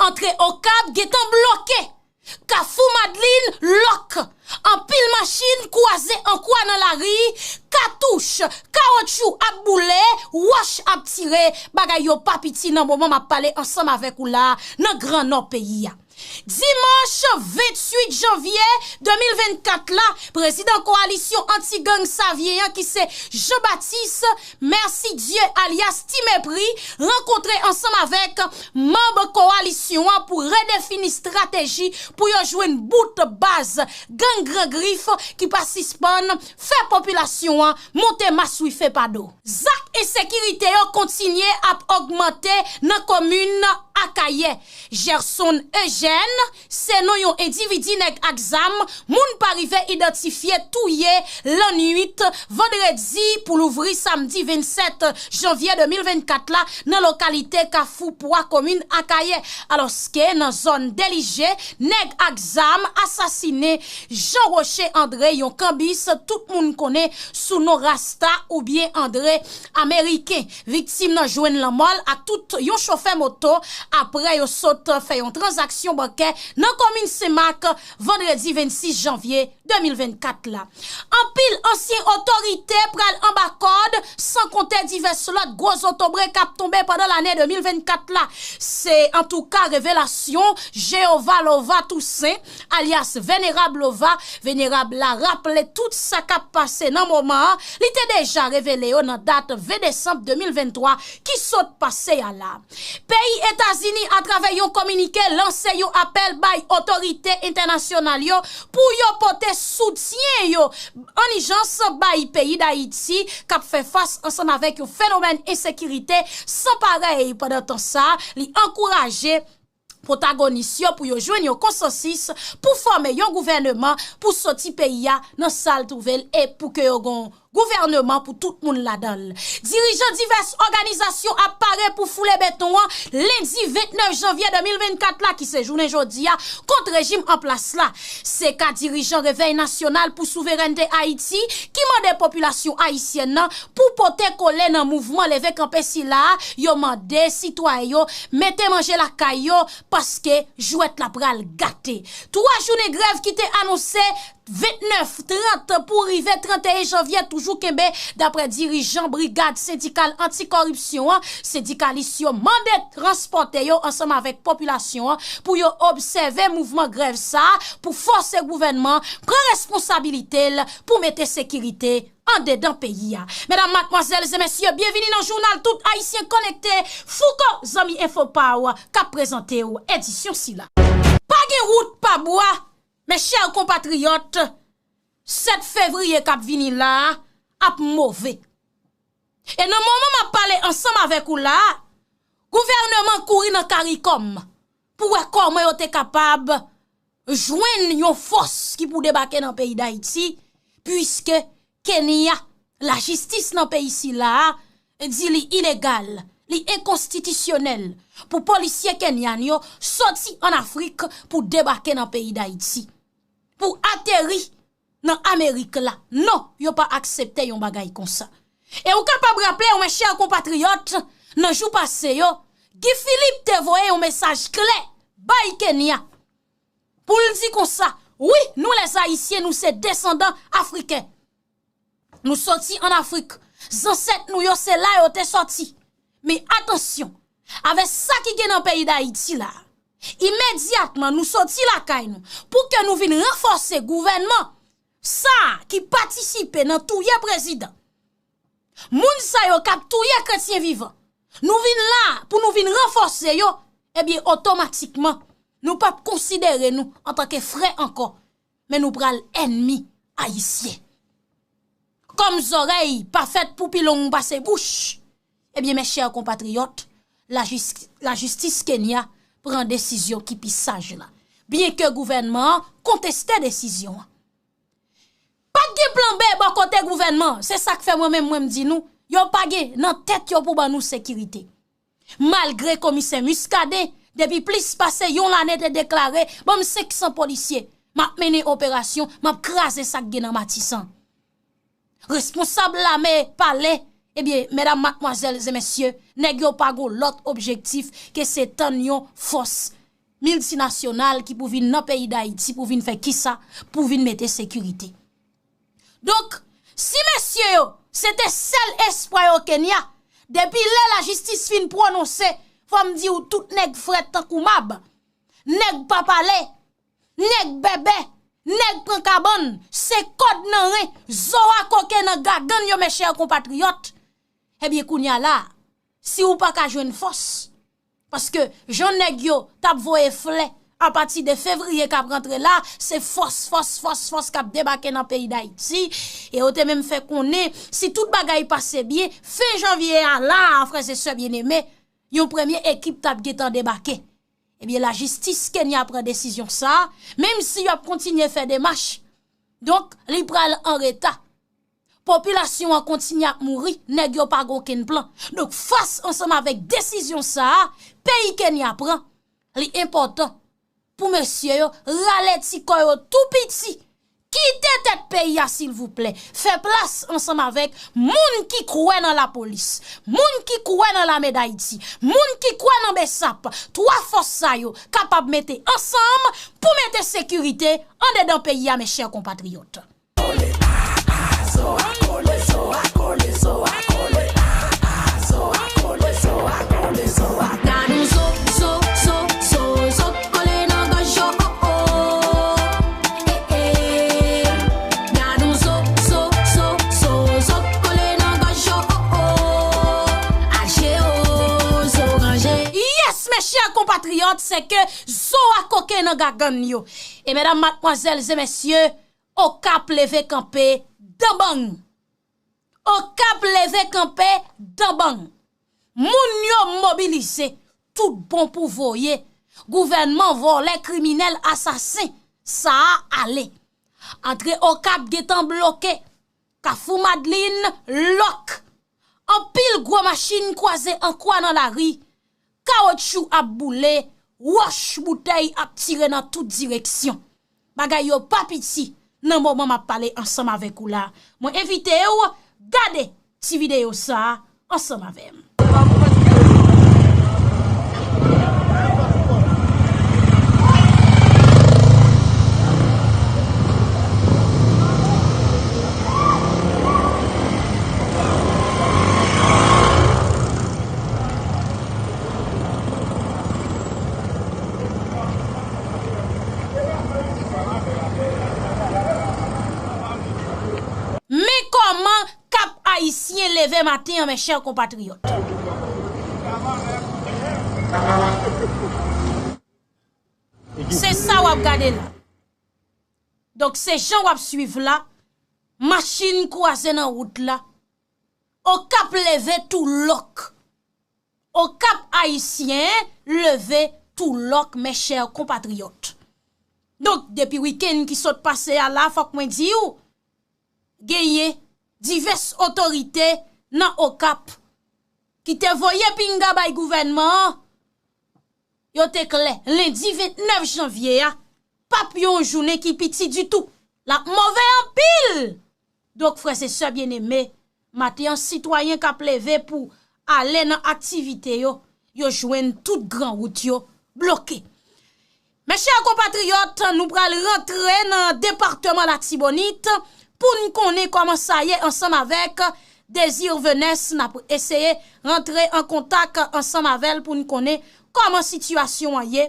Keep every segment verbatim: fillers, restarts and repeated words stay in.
Antre Okap gentan bloke. Kafou Madlin lòk. Anpil machin kwaze an kwa nan lari, katouch, kawotchou ap boule, wòch ap tire, bagay yo pa piti nan moman m ap pale ansanm avèk ou la, nan Gran Nò peyi a. Dimanch venntuit janvye de mil vennkat la, prezidan kowalisyon anti-gang Savyen an ki se Jean Baptiste Mercidieu alyas Ti Mepri rankontre ansanm avèk manm kowalisyon an pou redefini estrateji pou yo jwenn bout baz gang Gran Grif ki pa sispann fè popilasyon an monte maswife pa do. Zak ensekirite yo kontinye ap ogmante nan komin Akayè. Gerson Eugène se non yon endividi nèg ak zam moun pa rive idantifye touye lannwit vandredi pou louvri samdi vennsèt janvye de mil vennkat la nan lokalite Kafou Pwa, komin Akayè, alòske nan zòn Delije, nèg ak zam asasinen Jean Rocher André, yon kanbis tout moun konnen sou non Rasta oubyen André Ameriken. Viktim nan jwenn lanmò l ak tout yon chofè moto apre yo sot fè yon tranzaksyon bankè nan komin Senmak vandredi vennsis janvye de mil vennkat la. Anpil ansyen otorite pral anba kòd, san konte divès lòt gwo zotobre k ap tonbe pandan lane de mil vennkat la. Se antouka revelasyon Jehovah Lova Toussaint, alyas Venerab Lova. Venerab la raple tout sa k ap pase nan moman an. Li te deja revele yo nan dat ven desanm de mil venntwa ki sot pase a la. Peyi Etazini, atravè yon kominike, lanse yon apèl bay otorite entènasyonal yo pou yo pote soutyen yo an ijans bay peyi Dayiti k ap fè fas ansanm avèk yon fenomèn ensekirite san parèy. Pandan tan sa, li ankouraje pwotagonis yo pou yo jwenn yon konsansis pou fòme yon gouvèneman pou soti peyi a nan sa l twouve l e pou ke yo gon gouvèneman pou tout moun ladan l. Dirijan divès òganizasyon ap pare pou foule beton an lendi vennèf janvye de mil vennkat la, ki se jounen jodi a, kont rejim an plas la. Se ka dirijan Revèy Nasyonal pou Souverènte Ayiti ki mande popilasyon ayisyèn nan pou pote kole nan mouvman leve kanpe sila a. Yo mande sitwayen yo mete manje lakay yo paske jwèt la pral gate. Twa jounen grèv ki te anonse vennèf, trant pou rive tranteyen janvye toujou kenbe, daprè dirijan Brigad Sendikal Anti-Kòripsyon an. Sendikalis yo mande transpòtè yo ansanm avèk popilasyon an pou yo obsève mouvman grèv sa a pou fòse gouvènman an pran responsabilite l pou mete sekirite andedan peyi a. Medam, madmwazèl e mesye, byenvini nan jounal Tout Ayisyen Konekte, Fouco, zanmi enfo pa w, k ap prezante w edisyon sila. Pa gen wout pa bwa, mes chers compatriotes, sèt fevriye k ap vini la a ap move. E nan moman m ap pale ansanm avèk ou la a, gouvèneman kouri nan CARICOM pou wè kòman yo te kapab jwenn yon fòs ki pou debake nan peyi Dayiti, piske Kenya, lajistis nan peyi sila a, di li ilegal, li enkonstitisyonèl pou polisye kenyan yo soti ann Afrik pou debake nan peyi Dayiti, pou ateri nan Amerik la. Non, yo pa aksepte yon bagay konsa. E ou kapab raple w, mes chers compatriotes, nan jou pase yo, Guy Philippe te voye yon mesaj klè bay Kenya pou l di konsa, wi, nou lèzayisyen, nou se desandan afriken. Nou soti ann Afrik. Zansèt nou yo se la yo te soti. Men atansyon, avè sa ki gen nan peyi Dayiti la, imedyatman nou soti lakay nou pou ke nou vin ranfòse gouvènman sa a ki patisipe nan touye prezidan. Moun sa yo k ap touye kretyen vivan, nou vin la pou nou vin ranfòse yo, ebyen, otomatikman, nou p ap konsidere nou antanke frè ankò, men nou pral ènmi ayisyen. Kòm zòrèy pa fèt pou pi long pase bouch, ebyen, mes chers compatriotes, lajis-, lajistis Kenya pran desizyon ki pi saj la, byenke gouvènman an konteste desizyon an. Pa t gen plan B bò kote gouvènman an. Se sa k fè mwen menm, mwen m di nou, yo pa gen nan tèt yo pou ban nou sekirite. Malgre komisè Muscadin, depi plis pase yon lane, te deklare, ban m senk san polisye, m ap mennen operasyon, m ap kraze sa k gen nan Matisan. Responsab lame pale, ebyen, medam, madmwazèl e mesye, nèg yo pa gon lòt objektif ke se tann yon fòs miltinasyonal ki pou vin nan peyi Dayiti pou vin fè kisa? Pou vin mete sekirite. Donk, si mesye yo, se te sèl espwa yo Kenya, depi lè lajistis fin pwononse, fò m di w tout nèg frèt tankou mab, nèg pa pale, nèg bèbè, nèg pran kabann, se kòd nan ren, zo a koke nan gagann yo, mes chers compatriotes. Ebyen, kounye a la, si w pa ka jwenn fòs, paske jan nèg yo t ap voye flè apati de fevriye k ap rantre la, se fòs, fòs, fòs, fòs k ap debake nan peyi Dayiti. E yo te menm fè konnen, si tout bagay pase byen, fen janvye a la, frè e sè byeneme, yon premye ekip t ap gentan debake. Ebyen, lajistis Kenya pran desizyon sa a, menm si y ap kontinye fè demach. Donk, li pral an reta. Popilasyon an kontinye ap mouri, nèg yo pa gen okenn plan. Donk, fas ansanm avèk desizyon sa a, peyi Kenya pran, li enpòtan pou mesye yo rale ti kò yo tou piti. Kite tèt peyi a, silvouplè. Fè plas ansanm avèk moun ki kwè nan lapolis, moun ki kwè nan lame Dayiti, moun ki kwè nan BSAP. Twa fòs sa yo kapab mete ansanm pou mete sekirite andedan peyi a, mes chers compatriotes. Gad on zo, zo, zo, zo, zo kole nan gòj yo, oh, oh. Eh, eh. Gad on zo, zo, zo, zo, zo kole nan gòj yo, oh, oh. Aje, oh, zo ranje. Yes, mes chers compatriotes, se ke zo a koke nan gagann yo. E medam, madmwazèl e mesye, Okap leve kanpe dan bang. Okap leve kanpe dan bang. Moun yo mobilize tout bon pou voye gouvènman vòlè, kriminèl, asasen sa a ale. Antre Okap gentan bloke. Kafou Madlin lòk. Anpil gwo machin kwaze an kwa nan lari. Kawotchou ap boule, wòch, boutèy ap tire nan tout direksyon. Bagay yo pa piti nan moman m ap pale ansanm avèk ou la. Mwen envite w gade ti videyo sa a ansanm avè m. Men kòman Kap Ayisyen leve maten an, mes chers compatriotes. Se sa w ap gade la. Donk, se jan w ap swiv la, machin kwaze nan wout la, Okap leve tou lòk. Okap Ayisyen leve tou lòk, mes chers compatriotes. Donk, depi wikenn ki sot pase a la, fòk mwen di w, genyen divès otorite nan Okap ki te voye pinga bay gouvènman an, yo te klè. Lendi vennèf janvye a, p ap yon jounen ki piti ditou. L ap move anpil. Donk, frè e sè byeneme, maten an, sitwayen k ap leve pou ale nan aktivite yo, yo jwenn tout gran wout yo bloke. Mes chers compatriotes, nou pral rantre nan depatman Latibonit pou n konnen kòman sa ye ansanm avèk Désir Venès. N ap eseye rantre an kontak ansanm avè l pou n konnen kòman sitiyasyon an ye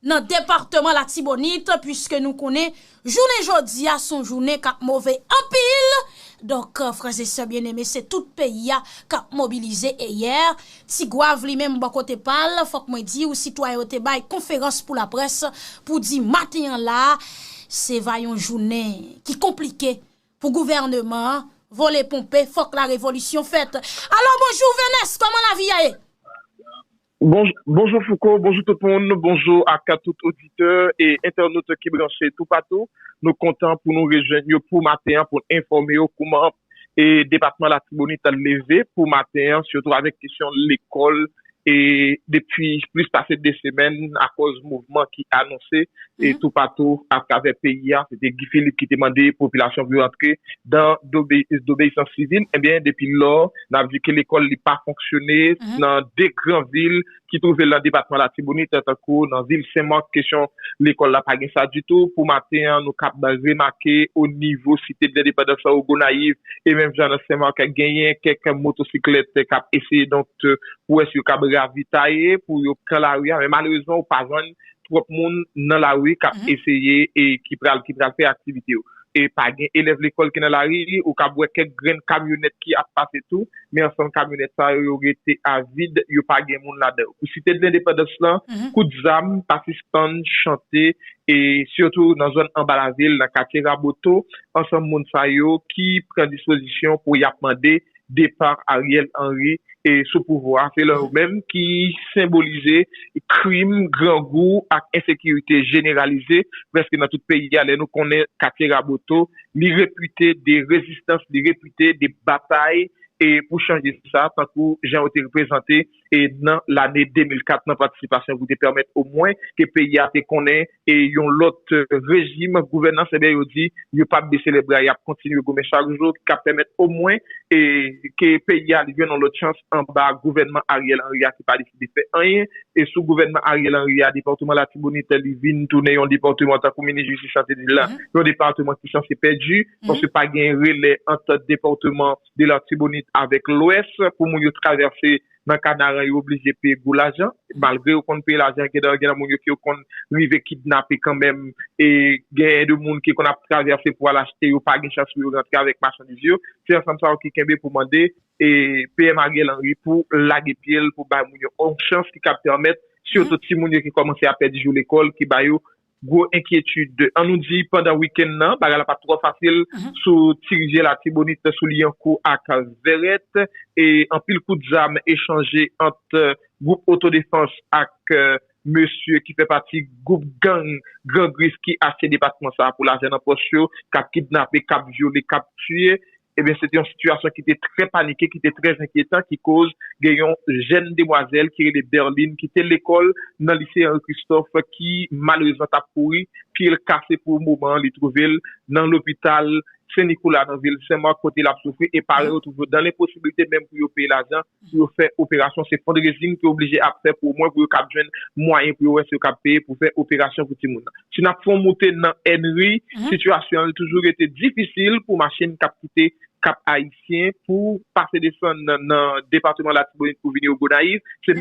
nan depatman Latibonit, piske nou konnen jounen jodi a se yon jounen k ap move anpil. Donk, frè e sè byeneme, se tout peyi a k ap mobilize. E yè, Ti Gwav li menm bò kote pa l, fòk mwen di w, sitwayen yo te bay konferans pou laprès pou di maten an la, se va yon jounen ki konplike pou gouvènman an, vole ponpe, fòk la revolisyon fèt. Alò, bonjou Venès, kòman lavi a ye? Bonjou, bonjou Fouco, bonjou tout moun, bonjou ak tout oditè e entènot ki branche toupatou. Nou kontan pou nou rejwenn yo pou maten an, pou n enfòme yo kouman e depatman Latibonit leve pou maten an, sitou avèk kesyon lekòl e depi plis pase de semèn, akoz mouvman ki anonse e toupatou atravè peyi a. Se te Guy Philippe ki te mande popilasyon pou yo antre dan dobe- dobeyisans sivil. Ebyen, depi lò, n ap di ke lekòl li pa fonksyone nan de gran vil ki twouve l nan depatman Latibonit, tankou nan vil Senmak, kesyon lekòl la pa gen sa ditou. Pou maten an, nou kab remake o nivo Site de Lendepandans la, o Gonayiv, e menm jan nan Senmak, genyen kèk motosiklèt k ap eseye donk pou wè si yo kab ravitaye, pou yo pran lari a, men malerezman, ou pa jwenn twòp moun nan lari k ap eseye e ki pral, ki pral fè aktivite yo. E pa gen elèv lekòl ki nan lari, ou kab wè kèk grenn kamyonèt ki ap pase tou, men ansanm kamyonèt sa yo, yo rete avid, yo pa gen moun ladan yo. Pou Site de Lendepandans lan, kout zam pa sispann chante, e sitou nan zòn anba lavil, nan katye Raboto, ansanm moun sa yo ki pran dispozisyon pou y ap mande depa Ariel Henry e sou pouvwa a. Se lè yo menm ki senbolize krim, grangou ak ensekirite jeneralize prèske nan tout peyi a. Lè nou konnen katye Raboto, li repite de rezistans, li repite de batay e pou chanje sa, tankou jan yo te reprezante e nan lane de mil kat nan patisipasyon pou te pèmèt omwen ke peyi a te konnen e yon lòt, eh, rejim gouvènans, ebyen, yo di yo p ap bese lèbra, y ap kontinye goumen chak jou, k ap pèmèt omwen e ke peyi a li jwenn yon lòt chans anba gouvènman Ariel Henry a ki pa deside fè anyen. E sou gouvènman Ariel Henry a, depatman Latibonit li vin tounen yon depatman, tankou minis jistis la te di l la, yon depatman ki sanse pèdi, paske pa gen relè ant depatman de Latibonit avèk Lwès pou moun yo travèse nan Kanaran, yo oblije peye gwo lajan. Malgre yo konn peye lajan, gen nan, gen nan moun yo ki yo konn rive kidnape kanmenm, e gen de moun ki konn ap travèse pou al achte, yo pa gen chans pou yo rantre avèk machandiz yo. Se ansanm sa yo ki kenbe pou mande e P M Ariel Henry pou lage pye l, pou bay moun yo yon chans ki kab pèmèt, sitou timoun yo ki kòmanse ap pèdi jou lekòl, ki ba yo gwo enkyetid. An nou di, pandan wikenn nan, bagay la pa t twò fasil sou ti rivyè Latibonit, sou Lyankou ak Vèrèt, e anpil kout zam echanje ant gwoup otodefans ak, eh, mesye ki fè pati gwoup gang Gran Gris ki achte depatman sa a pou lajan nan pòch yo, k ap kidnape, k ap vyole, k ap tiye. Ebyen, se te yon sitiyasyon ki te trè panike, ki te trè enkyetan, ki koz gen yon jèn demwazèl ki rele Berline, ki te lekòl nan lise Henri Christophe, ki malerezman t ap pouri, pye l kase pou moman an, li twouve l nan lopital Sen Nikola, nan vil Senmak, kote l ap soufri, e paran yo twouve yo dan lenposibilite menm pou yo peye lajan, pou yo fè operasyon. Se fundraising ki yo oblije ap fè pou omwen pou yo kab jwenn mwayen pou yo wè si yo kab peye pou fè operasyon pou timoun nan. Si n ap fè yon moute nan Henry, sitiyasyon an toujou rete difisil pou machin k ap kite Kap Ayisyen pou pase desann nan, nan depatman Latibonit pou vini o Gonayiv. Se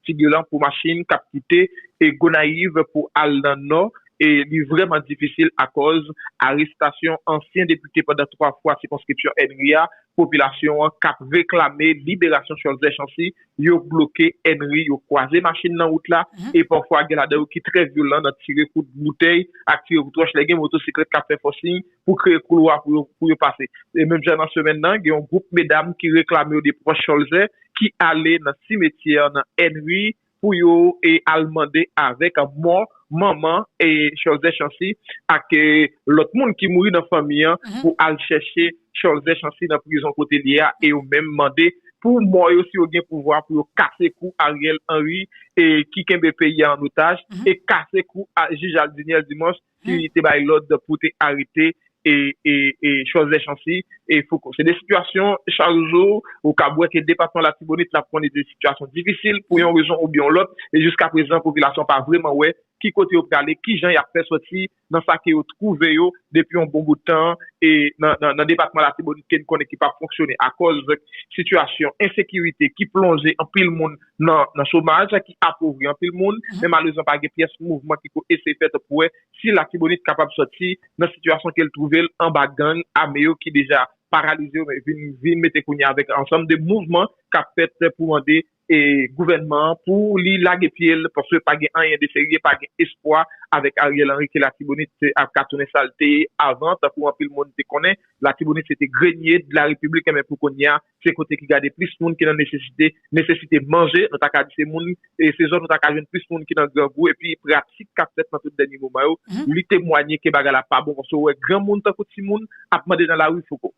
figil lan pou machin k ap kite e Gonayiv pou al nan Nò, e li vrèman difisil akòz arestasyon ansyen depite pandan twa fwa sikonskripsyon Henry a, popilasyon an k ap reklame liberasyon Cholzè Chancy, yo bloke Henry, yo kwaze machin nan wout la, e pafwa gen ladan yo ki trè vyolan nan tire kout boutèy ak tire kout wòch lè gen motosiklèt k ap fè fòsing pou kreye koulwa pou yo, pou yo pase. E menm jan nan semèn nan, gen yon gwoup medam ki reklame yo de pwòch Cholzè ki ale nan simetyè nan Henry pou yo e al mande avèk mò manman e Cholzè Chancy ak e lòt moun ki mouri nan fanmi an pou al chèche Cholzè Chancy nan prizon kote li ye a, e yo menm mande pou mò yo, si yo gen pouvwa, pou yo kase kou Ariel Henry e ki kenbe peyi a an otaj, e kase kou a jij Aldiniel Dimanche ki te bay lòd pou te arete e, e, e Cholzè Chancy e Foucault. Se de sitiyasyon chak jou ou kab wè ke depatman Latibonit la konnen de sitiyasyon difisil pou yon rezon oubyen yon lòt, e jiska prezan popilasyon pa vrèman wè ki kote yo prale, ki jan y ap fè sòti nan sa ke yo twouve yo depi yon bon bout tan, e nan, nan, nan depatman Latibonit ke n konnen ki p ap fonksyone akòz sitiyasyon ensekirite ki plonje anpil moun nan, nan chomaj, ki apovri anpil moun, men malerezman pa gen pyès mouvman ki ko eseye fèt pou wè si Latibonit kapab sòti nan sitiyasyon ke l twouve l anba gang ame yo ki deja paralize yo, men vin, vin mete kounye a avèk ansanm de mouvman k ap fèt pou mande e gouvènman an pou li lage pye l, paske pa gen anyen de serye, pa gen espwa avèk Ariel Henry ke Latibonit ap ka tounen sa l te ye avan, tankou anpil moun te konnen, Latibonit se te grenye de la Repiblik, men pou kounye a, se kote ki gade plis moun ki nan nesesite, nesesite manje, nou ta ka di se moun, e se zòn nou ta ka jwenn plis moun ki nan grangou, epi pratik k ap fèt nan tout dènye moman yo, li temwaye ke bagay la pa bon, paske w wè granmoun tankou timoun ap mande nan lari Fouco.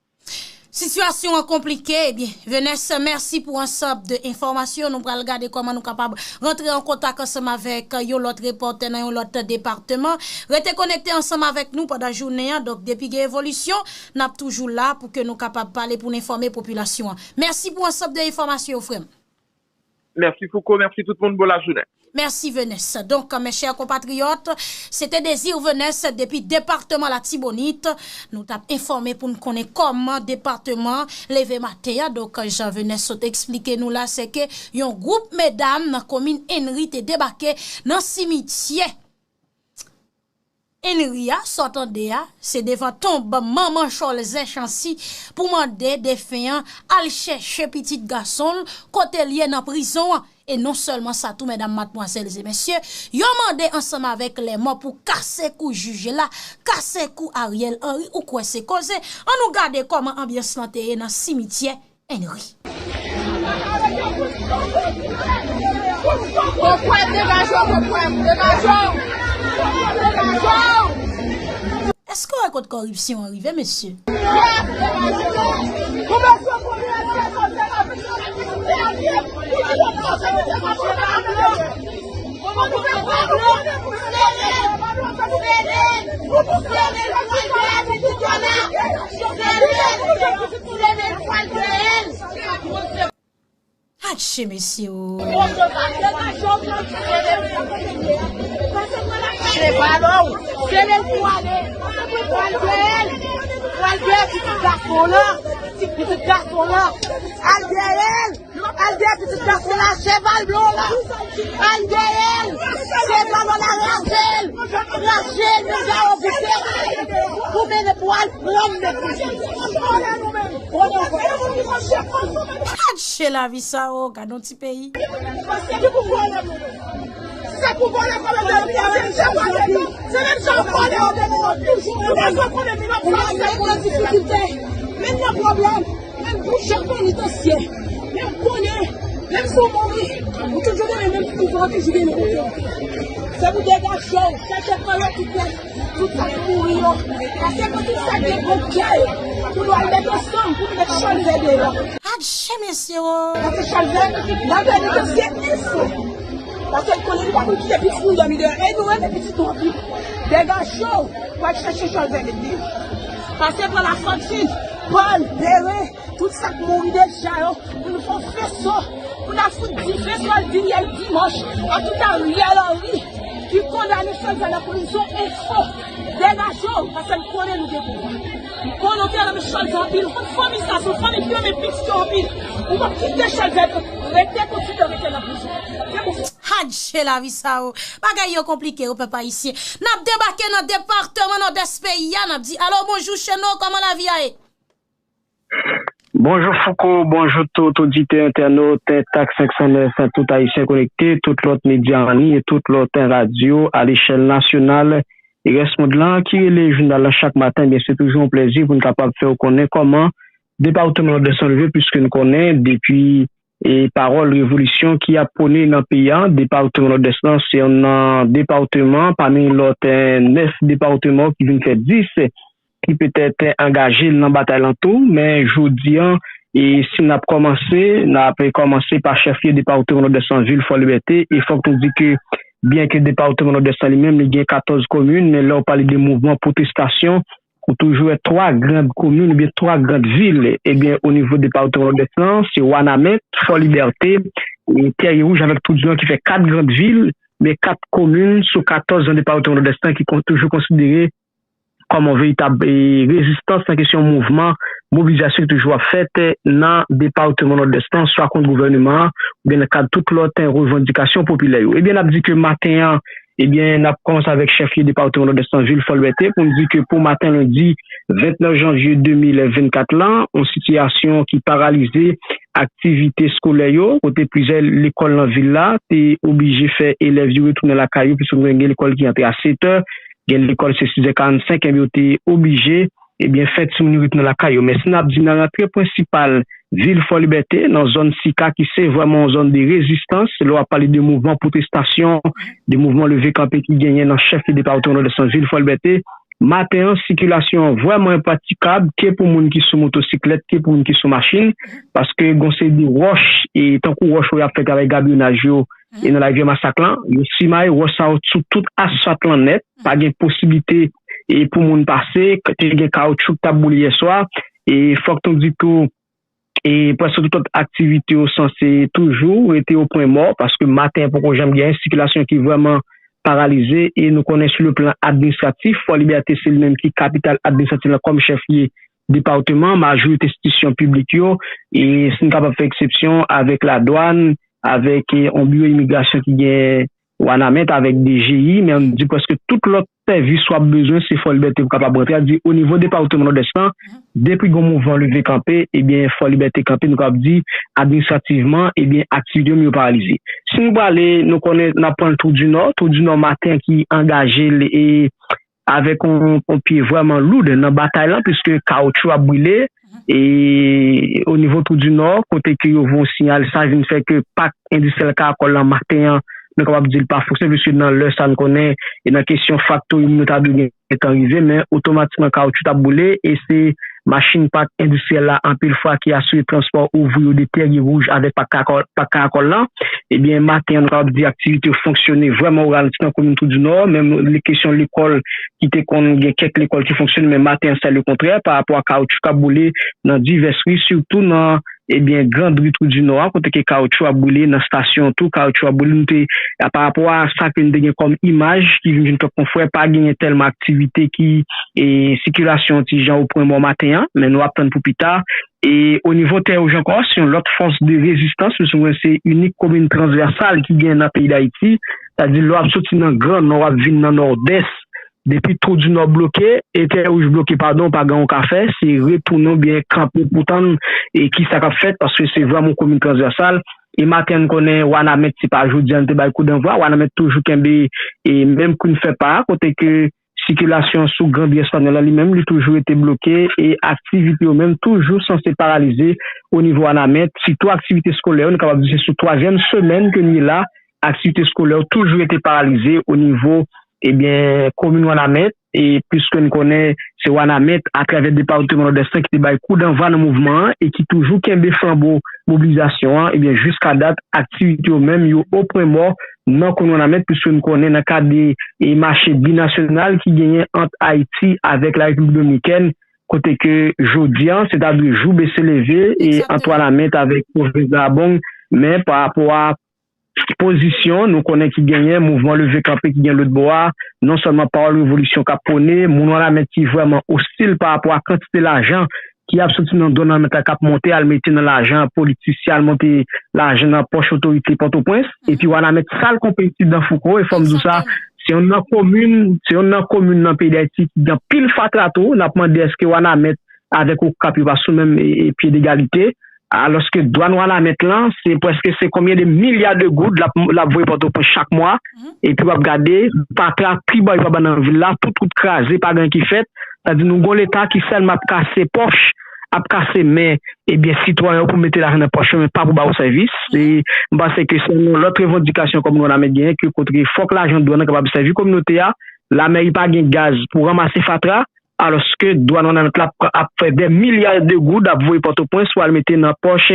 Sitiyasyon an konplike, ebyen, Venès, mèsi pou ansanm de enfòmasyon. Nou pral gade kòman nou kapab rantre an kontak ansanm avèk yon lòt repòtè nan yon lòt depatman. Rete konekte ansanm avèk nou pandan jounen an. Donk, depi gen evolisyon, n ap toujou la pou ke nou kapab pale, pou n enfòme popilasyon an. Mèsi pou ansanm de enfòmasyon yo, frè m. Mèsi Fouco, mèsi tout moun, bon lajounen. Mèsi Venès. Donk, mè chè konpatriyòt, se te Désir Venès depi depatman Latibonit. Nou t ap enfòme pou n konnen kòman depatman leve maten an. Donk, jan Venès sot eksplike nou la, se ke yon gwoup medam nan komin Enri te debake nan simityè Enri a, sa w tande a, se devan tonb manman Cholzè Chancy pou mande defen an al chèche pitit gason l kote l ye nan prizon an. E non sèlman sa tou, medam, madmwazèl e mesye, yo mande ansanm avèk lèmò pou kase kou jij la, kase kou Ariel Henry, ou kwè se koze? Ann nou gade kòman anbyans lan te ye nan simityè Henry. Èske w wè kot kòripsyon an rive, mesye? Atche mesye o. Al dèyè l! Al dèyè pitit gason la! Al dèyè pitit gason la! Cheval blan la! Al dèyè l! Cheval blan la rache l! Rache l! Deja okipe! Pou mennen pou al pran m nan prizon! Gad che lavi sa o, gad yon ti peyi. Se pou vòlè kòmandè yo pase, se vòlè yo. Se menm jan vòlè yo te vin nan prizon. Ou bezwen konnen minòt sa se pou nan difikilte. Menm nan pwoblèm, menm pou jan penitansye. Menm konnen, menm si w mouri, ou toujou konnen menm pou ou toujou gen yon kote. Se pou degaje w, chèche pran yo tout lè. Tout sa k mouri yo, paske pou tout sa k gen gwo kè yo, pou nou al mete ansanm, pou nou met Cholzè deyò. Atche mesye o! Paske Cholzè, l ap vin negosye enfo. Paske l konnen li pa konn kite pitit nou dòmi deyò. E nou renmen pitit nou anpil. Degaje w, pou al chèche Cholzè met deyò. Pase pran Lafontin, Pòl, Bere, Tout sa k mouri deja yo, pou nou fè yon feso, pou n al fout dife sou Aldinièle Dimanche, ak tout Ariel Henry, ki kondane Cholzè nan prizon enfo. Degaje w, paske m konnen nou gen pouvwa. M konnen w te renmen Cholzè anpil, ou konn fanmi sa, se yon fanmi ki renmen pitit yo anpil. Ou p ap kite Cholzè rete kontinye rete nan prizon. Se pou Adje lavi sa o. Bagay yo konplike o pèp ayisyen. N ap debake nan depatman Nòdès peyi a, n ap di alo bonjou Cheno, kòman lavi a ye? Bonjou Fouco, bonjou tout oditè entènot, tak senk san nèf, tout Ayisyen konekte, tout lòt medya an liy e tout lòt radyo alechèl nasyonal e rès mond lan ki rele jounal lan chak maten, ebyen se toujou yon plèzi pou n kapab fè w konnen kòman depatman Nòdès lan leve, piske n konnen depi e pawòl revolisyon ki ap pwone nan peyi a, depatman Nòdès lan se youn nan depatman pami lòt nèf depatman ki vin fè dis ki petèt angaje l nan batay lan tou, men jodi a, e si n ap kòmanse, n ap kòmanse pa chèflye depatman Nòdès lan, vil Fòlibète, e fòk nou di ke byenke depatman Nòdès lan li menm, li gen katòz komin, men lè w pale de mouvman pwotestasyon, ou toujou wè twa grand komin oubyen twa grand vil, ebyen, o nivo depatman Nòdès lan, se Wanament, Fòlibète, e Tèyè Wouj avèk Twoudyàn ki fè kat grand vil, men kat komin sou katòz nan depatman Nòdès lan ki kon, toujou konsidere kòm yon veritab e, rezistans nan kesyon mouvman mobilizasyon ki toujou ap fèt nan depatman Nòdès lan, swa kont gouvèneman an, oubyen nan kad tout lòt revandikasyon popilè yo. Ebyen, n ap di ke maten an, ebyen, n ap kòmanse avèk chèflye depatman Nòdès lan, vil Fòlbète, pou n di ke pou maten lendi vennèf janvye de mil vennkat lan, yon sitiyasyon ki paralize aktivite eskolè yo, kote plizyè lekòl nan vil la te oblije fè elèv yo retounen lakay yo, piske gen lekòl ki antre a sèt è, gen lekòl se sis è karannsenk, ebyen yo te oblije, ebyen, fè timoun yo retounen lakay yo. Men si n ap di nan rantre prensipal vil Fòlibète, nan zòn Sika ki se vrèman yon zòn de rezistans, lè w ap pale de mouvman pwotestasyon, de mouvman leve kanpe ki genyen nan chèflye depatman Nòdès lan, vil Fòlibète, Maten an, sikilasyon an vrèman enpratikab, ke pou moun ki sou motosiklèt, ke pou moun ki sou machin, paske gon seri de wòch, e tankou wòch yo ap fè travay gabyonaj yo, e nan Larivyè Masak lan, yo simaye wòch sa yo sou tout asfalt lan nèt, pa gen posiblite e pou moun pase, te gen kawoutchou k t ap boule yè swa, e fòk nou di tou, e prèske tout lòt aktivite yo sanse toujou rete o pwen mò, paske maten an poko janm gen sikilasyon ki vrèman paralize, e nou konnen sou le plan administratif, Fò Libète se li menm ki kapital administratif lan kòm chèf lye depatman, majorite enstitisyon piblik yo, e si n kapab fè eksepsyon avèk ladwàn, avèk e, yon biwo imigrasyon ki gen Wanament, avèk D G I, men n di prèske tout lòt sèvis w ap bezwen, se Fò Libète pou kapab rantre. A di, o nivo depatman Nòdès lan, depi gon mouvman leve kanpe, ebyen, Fò Libète kanpe, nou kapab di, administrativman, ebyen, aktivite yo paralize. Si nou prale, nou konnen n ap pran Tou di Nò, Tou di Nò maten ki angaje l e avèk yon, yon pye vrèman loud nan batay lan, piske kawoutchou ap brile, e o nivo Tou di Nò, kote ke yo voye yon siyal, sa vin fè ke pak endistriyèl Karakòl lan maten an, nou kapab di l pa fonksyone, piske nan lè sa n konnen, e nan kesyon faktori moun yo ta dwe gentan rive, men otomatikman kawoutchou t ap boule, e se machin pak endistriyèl la anpil fwa ki asire transpò ouvriye yo de Tèryewouj avèk pak Karakòl, pak Karakòl lan. Ebyen, maten an, nou kapab di aktivite yo fonksyone vrèman o ralanti nan komin Tou di Nò, menm kesyon lekòl ki te konn gen kèk lekòl ki fonksyone, men maten an, se le kontrè, pa rapò a kawoutchou k ap boule nan divès ri, sitou nan, ebyen, Grand Ri Tou di Nò a, kote ke kawoutchou ap boule, nan estasyon tou, kawoutchou ap boule, nou te, a, pa rapò a sa ke n te gen kòm imaj ki vin jwenn kèk konfrè, pa genyen tèlman aktivite ki, e, sikilasyon ti jan o pwen mò maten an, men nou ap tann pou pita. E o nivo Tèryewouj ankò, se yon lòt fòs de rezistans, piske mwen se inik komin transvèsal ki gen nan peyi Dayiti, sa di lè w ap soti nan Gran Nò, w ap vin nan Nòdès, depi Tou di Nò bloke, e Tèryewouj bloke, padon, pa gen yon ka fè, se retounen oubyen kanpe pou tann e kisa k ap fèt, paske se vrèman yon komin transvèsal. E maten an, n konnen Wanament, se pa jodi a n te bay kou danvwa, Wanament toujou kenbe e menm kounfè pa a, kote ke sikilasyon sou Gran Ri Espanyòl la, li menm, li toujou rete bloke e aktivite yo menm toujou sanse paralize o nivo Wanament, sitou aktivite eskolè yo, nou kapab di se sou twazyèm semèn ke n ye la, aktivite eskolè yo toujou rete paralize o nivo, ebyen, komin Wanament, e piske n konnen se Wanament, atravè depatman Nòdès lan, ki te bay kou danvwa nan mouvman an e ki toujou kenbe flanbo mobilizasyon an, ebyen, jiska dat, aktivite yo menm, yo o pwen mò nan komin Wanament, piske n konnen nan kad de, e, mache binasyonal ki genyen ant Ayiti avèk la Repiblik Dominikèn, kote ke jodi an, se ta dwe jou bese leve, e ant Wanament avèk pwovens Dayabong, men pa rapò a pozisyon, nou konnen ki genyen, mouvman leve kanpe ki gen lòt bò a, non sèlman pawòl revolisyon k ap pwone, moun Wanament ki vrèman ostil pa rapò a kantite lajan ki ap soti nan dwàn Wanament la k ap monte, al mete nan lajan politisyen, al monte lajan nan pòch otorite Pòtoprens, epi Wanament sal konpe isit dan Fouco, e fò m di w sa, se yonn nan komin, se yonn nan komin nan peyi Dayiti ki gen anpil fatra tou, n ap mande èske Wanament avèk Okap yo pa sou menm, e, e, pye degalite. Alòske dwàn Wanament lan, se prèske se konbyen de milya de goud l ap, l ap voye Pòtoprens chak mwa. Epi w ap gade, fatra pi ba yo pa ban nan vil la, tout wout kraze, pa gen anyen ki fèt. Sa di nou gon Leta ki sèlman ap kase pòch, ap kase men, ebyen, sitwayen yo pou mete lajan nan pòch yo, men pa pou ba yo sèvis. E m panse ke se yon lòt revandikasyon komin Wanament genyen, ke kote ke fòk lajan dwàn nan kapab sèvi kominote a. Lamèri pa gen gaz pou ranmase fatra, alòske dwàn Wanament la ap, ap fè dè milya de goud ap voye Pòtoprens pou al mete nan pòch,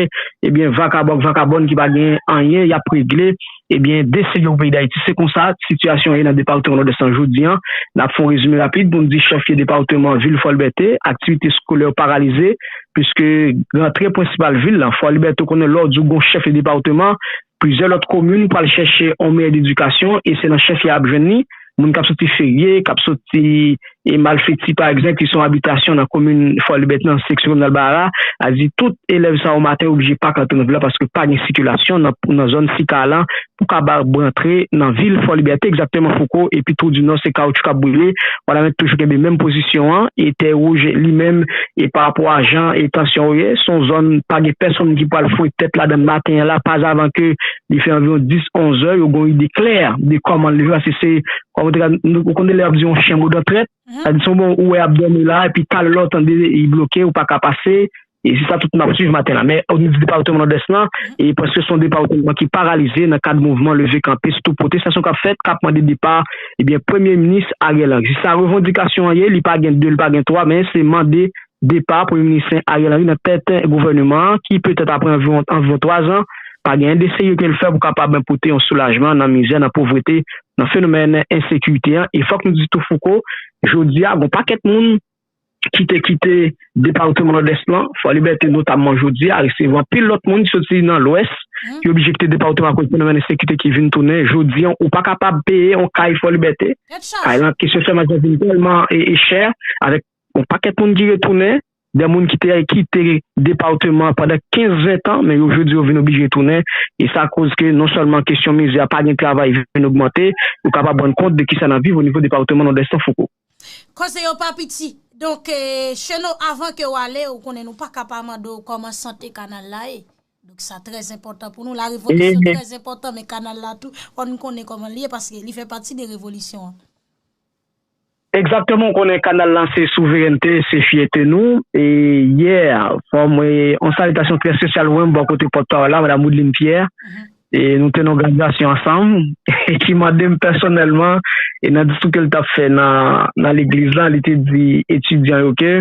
ebyen, vakabon ak vakabòn ki pa gen anyen y ap regle, ebyen, dese yo pou peyi Dayiti. Se konsa sitiyasyon an ye nan depatman Nòdès lan jodi an. N ap fè yon rezime rapid pou n di chèf lye depatman, vil Fòlibète, aktivite eskolè yo paralize, piske rantre prensipal vil lan, Fòlibète, ou konnen lè w di w gon chèf lye depatman, plizyè lòt komin pral chèche yon meyè edikasyon, e se nan chèf lye a y ap jwenn li. Moun k ap soti Ferye, k ap soti, e, Malfeti, pa egzanp, ki se yon abitasyon nan komin Fòlibète, nan seksyon kominal Bara, a di tout elèv sa yo maten yo oblije pake antre nan vil la paske pa gen sikilasyon nan, nan zòn Sika lan pou kapab rantre nan vil Fòlibète, egzakteman Fouco, epi Tou di Nò, se kawoutchou k ap boule, Wanament toujou kenbe menm pozisyon an, e Tèwouj li menm, e pa rapò a jan e tansyon yo ye, se yon zòn pa gen pèsonn ki pral foure tèt ladan l maten an la, pa avan ke li fè anviwon dis, onz è, yo gen yon ide klè de kòman l leve, paske se, kòm ou te ka, ou konnen lè y ap di yon chen mòde an trèt, sa di se yon bon ou wè y ap dòmi la, epi talè lè w tande li bloke, ou pa ka pase, E se sa tout moun ap swiv maten la. Men o nivo depatman Nòdès lan, e prèske se yon depatman ki paralize nan kad mouvman leve kanpe, sitou pwotestasyon k ap fèt, k ap mande depa, ebyen, Premye Minis Ariel Henry. Sa revandikasyon an ye, li pa gen de, li pa gen twa, men se mande depa Premye Minis Ariel Henry nan tèt gouvènman an, ki petèt apre anviwon, anviwon twa zan, pa gen anyen de serye ke l fè pou kapab pote yon soulajman nan mizè, nan povrete, nan fenomèn ensekirite an. E fòk nou di tou, Fouco, jodi a, gon pakèt moun ki te kite depatman Nòdès lan, Fò Libète notamman jodi a, resevwa anpil lòt moun ki soti nan Lwès, ki oblije kite depatman akoz fenomèn ensekirite ki vin tounen. Jodi a, ou pa kapab peye yon kay Fò Libète. Kay lan, kesyon chèmaj lan vin tèlman e, e chè, avèk yon pakèt moun ki retounen, de moun ki te kite depatman an pandan kenz, ven tan, men yo jodi yo vin oblije tounen. E sa koz ke non sèlman kesyon mizè a, pa gen travay vin ogmante, ou kapab rann kont de kisa n ap viv o nivo depatman Nòdès lan, Fouco. Koze yo pa piti. Donk, eh, Cheno, avan ke w ale, ou konnen nou pa ka pa mande w kòman sante kanal la ye. Donk, sa trè enpòtan pou nou. La revolisyon trè enpòtan, men kanal la tou, fò nou konnen kòman li ye, paske li fè pati de revolisyon an. Egzakteman, ou konnen kanal lan se souverènte, se fyète nou. E yè, fò mwen, yon salitasyon trè espesyal, mwen, bò kote pòtpawòl la, Madam Woodline Pierre. E nou te nan yon gradyasyon ansanm, e ki mande m pèsonèlman, e nan diskou ke l t ap fè nan, nan legliz lan, li te di etidyan yo ke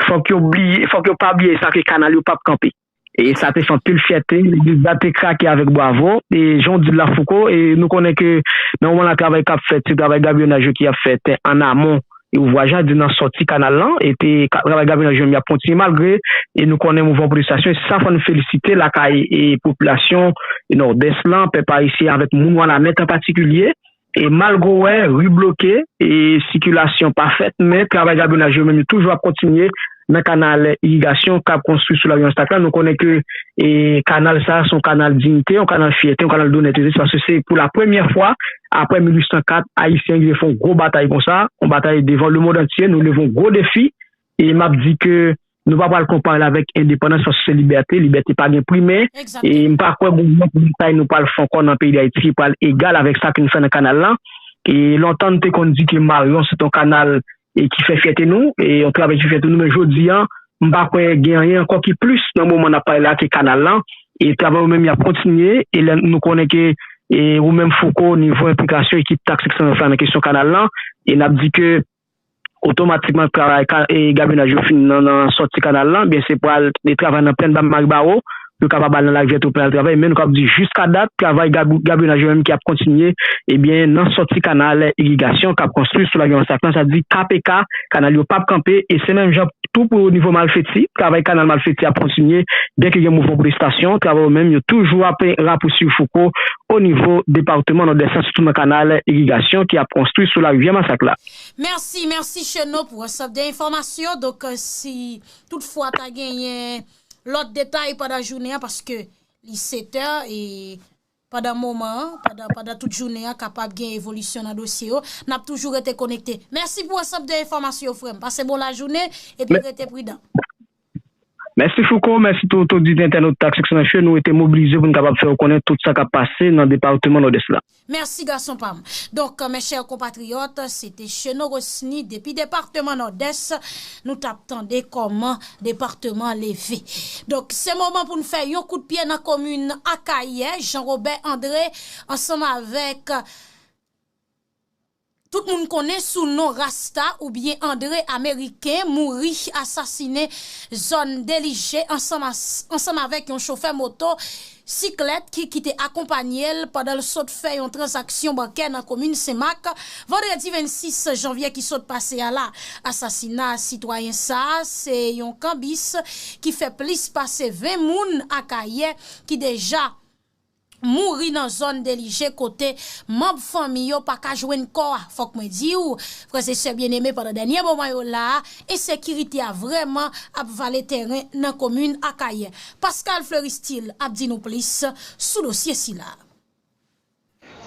fòk yo bliye, fòk yo pa bliye sa ke kanal yo p ap kanpe. E sa te fè anpil fyète, legliz la te krake avèk bwavo, e jan w di l la, Fouco, e nou konnen ke nan moman la travay k ap fèt, se travay gabyonaj yo ki ap fèt an amon, e ouvraj la di nan sòti kanal lan, e te ka- travay gabyonaj yo menm y ap kontinye malgre, e nou konnen mouvman pwotestasyon, e sa fò n felisite lakay e popilasyon e Nòdès lan, pèp ayisyen avèk moun Wanament an patikilye, e malgre w wè ri bloke, e sikilasyon pa fèt, men travay gabyonaj yo menm yo toujou ap kontinye nan kanal irigasyon k ap konstwi sou lavi Masakla. Nou konnen ke e kanal sa a se yon kanal diyite, yon kanal fyète, yon kanal donètete, paske se pou la premyè fwa apre mil uit san kat, Ayisyen rive fè yon gwo batay konsa, yon batay devan lemonn antye, nou leve yon gwo defi, e m ap di ke nou pa pral konpare l avèk endepandans, paske se libète, libète pa gen pri, men, e m pa kwè gon lòt batay nou pral fè ankò nan peyi Dayiti ki pral egal avèk sa ke nou fè nan kanal lan. E lontan nou te konn di ke Marion se te yon kanal e ki fè fyète nou, e yon travay ki fè fyète nou, men jodi a, m pa kwè gen anyen ankò ki plis nan moman n ap pale la ke kanal lan, e travay yo menm y ap kontinye, e lè nou konnen ke, e ou menm Fouco, nivo enplikasyon ekip Task Six Nine la nan kesyon kanal lan, e n ap di ke otomatikman travay ka- e gabyonaj yo fin nan, nan sòti kanal lan, byen se pral de travay nan plèn Bab Maribawo, yo kapab al nan larivyè tou pou al travay, men nou kapab di jiska dat, travay gab- gabyonaj yo menm ki ap kontinye, ebyen, nan sòti kanal irigasyon k ap konstwi sou lavi Masakla, sa di K P K, kanal yo p ap kanpe, e se menm jan tou pou nivo Malfeti, travay kanal Malfeti ap kontinye, byenke gen mouvman pwotestasyon, travay yo menm yo toujou ap rapousuiv Fouco o nivo depatman Nòdès lan, sitou nan kanal irigasyon ki ap konstwi sou larivyè Masakla. Mèsi, mèsi Cheno pou ansanm de enfòmasyon. Donk, eh, si toutfwa ta genyen lòt detay pandan jounen an, paske li sèt è, e pandan moman an, pandan, pandan tout jounen an, kapab gen evolisyon nan dosye yo, n ap toujou rete konekte. Mèsi pou ansanm de enfòmasyon, frè m. Pase bon lajounen, epi rete pridan. Mèsi Fouco, mèsi tou, tou tout entènot Task Six Nine, nou rete mobilize pou n kapab fè w konnen tout sa k ap pase nan depatman Nòdès la. Mèsi, gason pa m. Donk, mes chers compatriotes, se te Cheno Rosny depi depatman Nòdès. Nou t ap tande kòman depatman leve. Donk, se moman pou n fè yon kout pye nan komin Akayè. Jean Robert André, ansanm avèk tout moun konnen sou non Rasta oubyen Andre Ameriken mouri asasinen zòn Delije ansanm as- ansanm avèk yon chofè moto siklèt ki, ki te akonpanye l pandan l sot fè yon tranzaksyon bankè nan komin Senmak vandredi vennsis janvye ki sot pase a la. Asasina sitwayen sa a se yon kanbis ki fè plis pase ven moun Akayè ki deja mouri nan zòn Delije kote manm fanmi yo pa ka jwenn kò a. Fòk mwen di w, frè e sè byeneme, pandan dènye moman yo la a, ensekirite a vrèman ap vale teren nan komin Akayè. Pascal Fleuristil ap di nou plis sou dosye sila.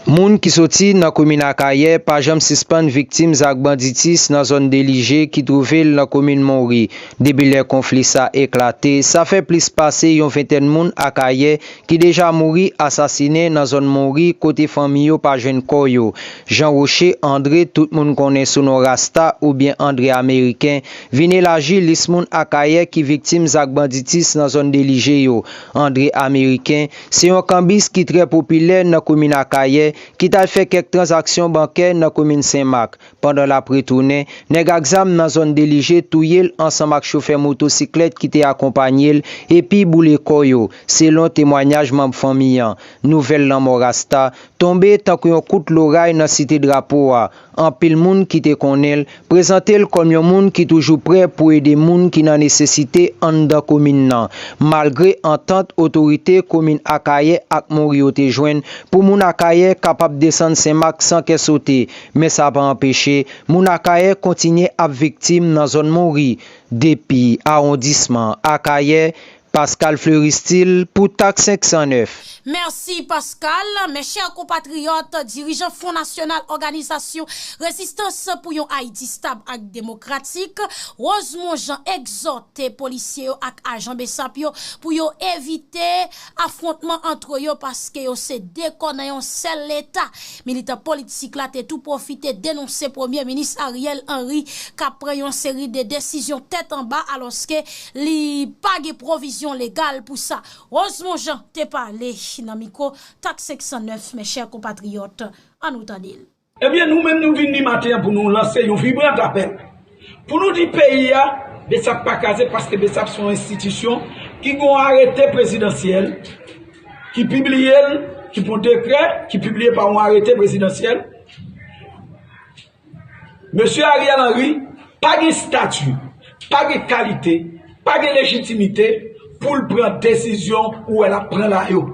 Moun ki soti nan komin Akayè pa janm sispann viktim zak banditis nan zòn Delije ki twouve l nan komin Monri. Depi lè konfli sa eklate, sa fè plis pase yon ventèn moun Akayè ki deja mouri asasinen nan zòn Monri kote fanmi yo pa jwenn kò yo. Jean Rocher André, tout moun konnen sou non Rasta oubyen André Ameriken, vin elaji lis moun Akayè ki viktim zak banditis nan zòn Delije yo. André Ameriken se yon kanbis ki trè popilè nan komin Akayè, ki t al fè kèk tranzaksyon bankè nan komin Senmak. Pandan l ap retounen, nèg ak zam nan zòn Delije touye l ansanm ak chofè motosiklèt ki te akonpanye l epi boule kò yo, selon temwanyaj manm fanmi an. Nouvèl lanmò Rasta tonbe tankou yon kout loray nan Site Drapo a. Anpil moun ki te konnen l prezante l kòm yon moun ki toujou prè pou ede moun ki nan nesesite anndan komin nan. Malgre antant otorite komin Akayè ak Monri yo te jwenn pou moun Akayè kapab desann Senmak san kè sote, men sa pa anpeche moun Akayè kontinye ap viktim nan zòn Monri. Depi awondisman Akayè, Pascal Fleuristil pou Tak senk san nèf. Mèsi Pascal. Mes chers compatriotes, dirijan Fwon Nasyonal Òganizasyon Rezistans pou yon Ayiti Stab ak Demokratik, Rosemond Jean, egzòte polisye yo ak ajan besap yo pou yo evite afwontman ant yo, paske yo se de kò nan yon sèl Leta. Militan politik la te tou pwofite denonse Premye Minis Ariel Henry k ap pran yon seri de desizyon tèt anba, alòske li pa gen pwovizyon legal pou sa. Rosemond Jean te pale nan mikwo Tak senk san nèf, mes chers compatriotes, ann nou tande l. Ebyen, nou menm nou vin li maten an pou nou lanse yon vibran apèl. Pou nou di peyi a, Besap pa kraze, paske Besap se yon enstitisyon ki gen yon arete prezidansyèl ki pibliye l, ki pran dekrè, ki pibliye pa yon arete prezidansyèl. Mesye Ariel Henry pa gen estati, pa gen kalite, pa gen lejitimite pou l pran desizyon ou wè l ap pran la yo.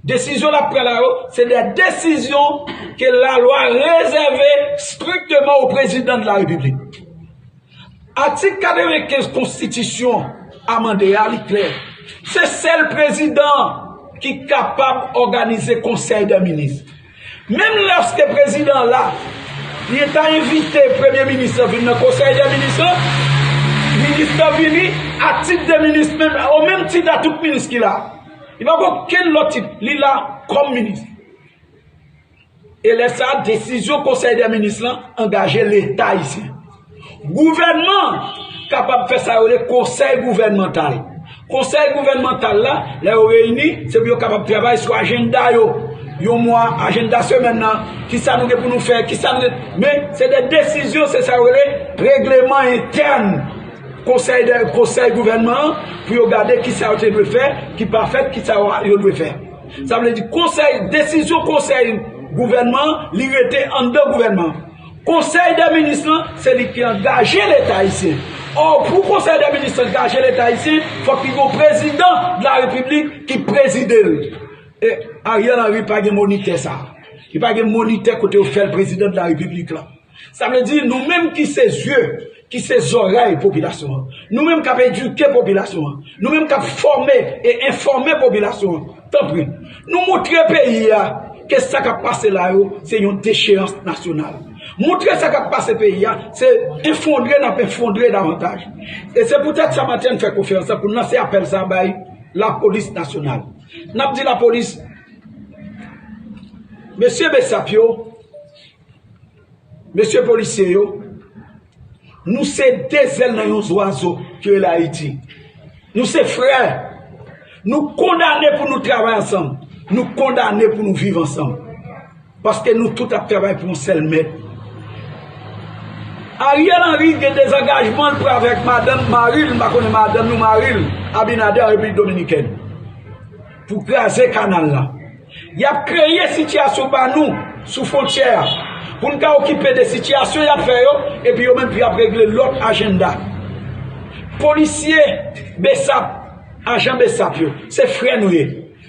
Desizyon l ap pran la yo, se de desizyon ke lalwa rezève strikteman o prezidan de la repiblik. Atik katrevenkenz konstitisyon amande a, li klè. Se sèl prezidan ki kapab òganize konsèy dè minis. Menm lòske prezidan an la, li ta envite premye minis lan vin nan konsèy dè minis lan, minis lan vini a tit de minis, menm o menm tit a tout minis ki la. Li pa gen okenn lòt tit, li la kòm minis. E lè sa a, desizyon konsèy dè minis lan angaje Leta ayisyen. Gouvènman an kapab fè sa yo rele konsèy gouvènmantal. Konsèy gouvènmantal la, lè yo reyini, se pou yo kapab travay sou ajanda yo. Yon mwa, ajanda semèn nan, kisa nou gen pou nou fè, kisa nou gen. Men, se de desizyon, se sa yo rele regleman entèn konsèy de, konsèy gouvènman an, pou yo gade kisa yo te dwe fè, ki pa fèt, kisa yo, yo dwe fè. Sa vle di konsèy, desizyon konsèy gouvènman an, li rete anndan gouvènman an. Konsèy dè minis lan, se li ki angaje Leta ayisyen. Ò, pou konsèy dè minis lan angaje Leta ayisyen, fòk li gen yon prezidan de la repiblik ki prezide l. E Ariel Henry pa gen monitè sa. Li pa gen monitè kote yo fè l prezidan de la repiblik la. Sa vle di nou menm ki se zye, ki se zòrèy popilasyon an, nou menm k ap edike popilasyon an, nou menm k ap fòme e enfòme popilasyon an, tanpri, nou moutre peyi a ke sa k ap pase la yo se yon decheyans nasyonal. Moutre sa k ap pase peyi a se efondre n ap efondre davantaj. E se poutèt sa maten n fè konferans lan pou n lanse apèl sa bay lapolis nasyonal. N ap di lapolis, mesye besap yo, mesye polisye yo, nou se de zèl nan yon zwazo ki rele Ayiti. Nou se frè. Nou kondane pou nou travay ansanm. Nou kondane pou nou viv ansanm. Paske nou tout ap travay pou yon sèl mèt. Ariel Henry gen dezangajman l pran avèk madanm mari l, m pa konnen madanm l ou mari l, Abinader an Repiblik Dominikèn, pou kraze kanal la. Y ap kreye sitiyasyon ba nou sou fwontyè a pou n ka okipe de sitiyasyon y ap fè yo, epi yo menm pou y ap regle lòt ajanda. Polisye besap, ajan besap yo, se frè nou ye.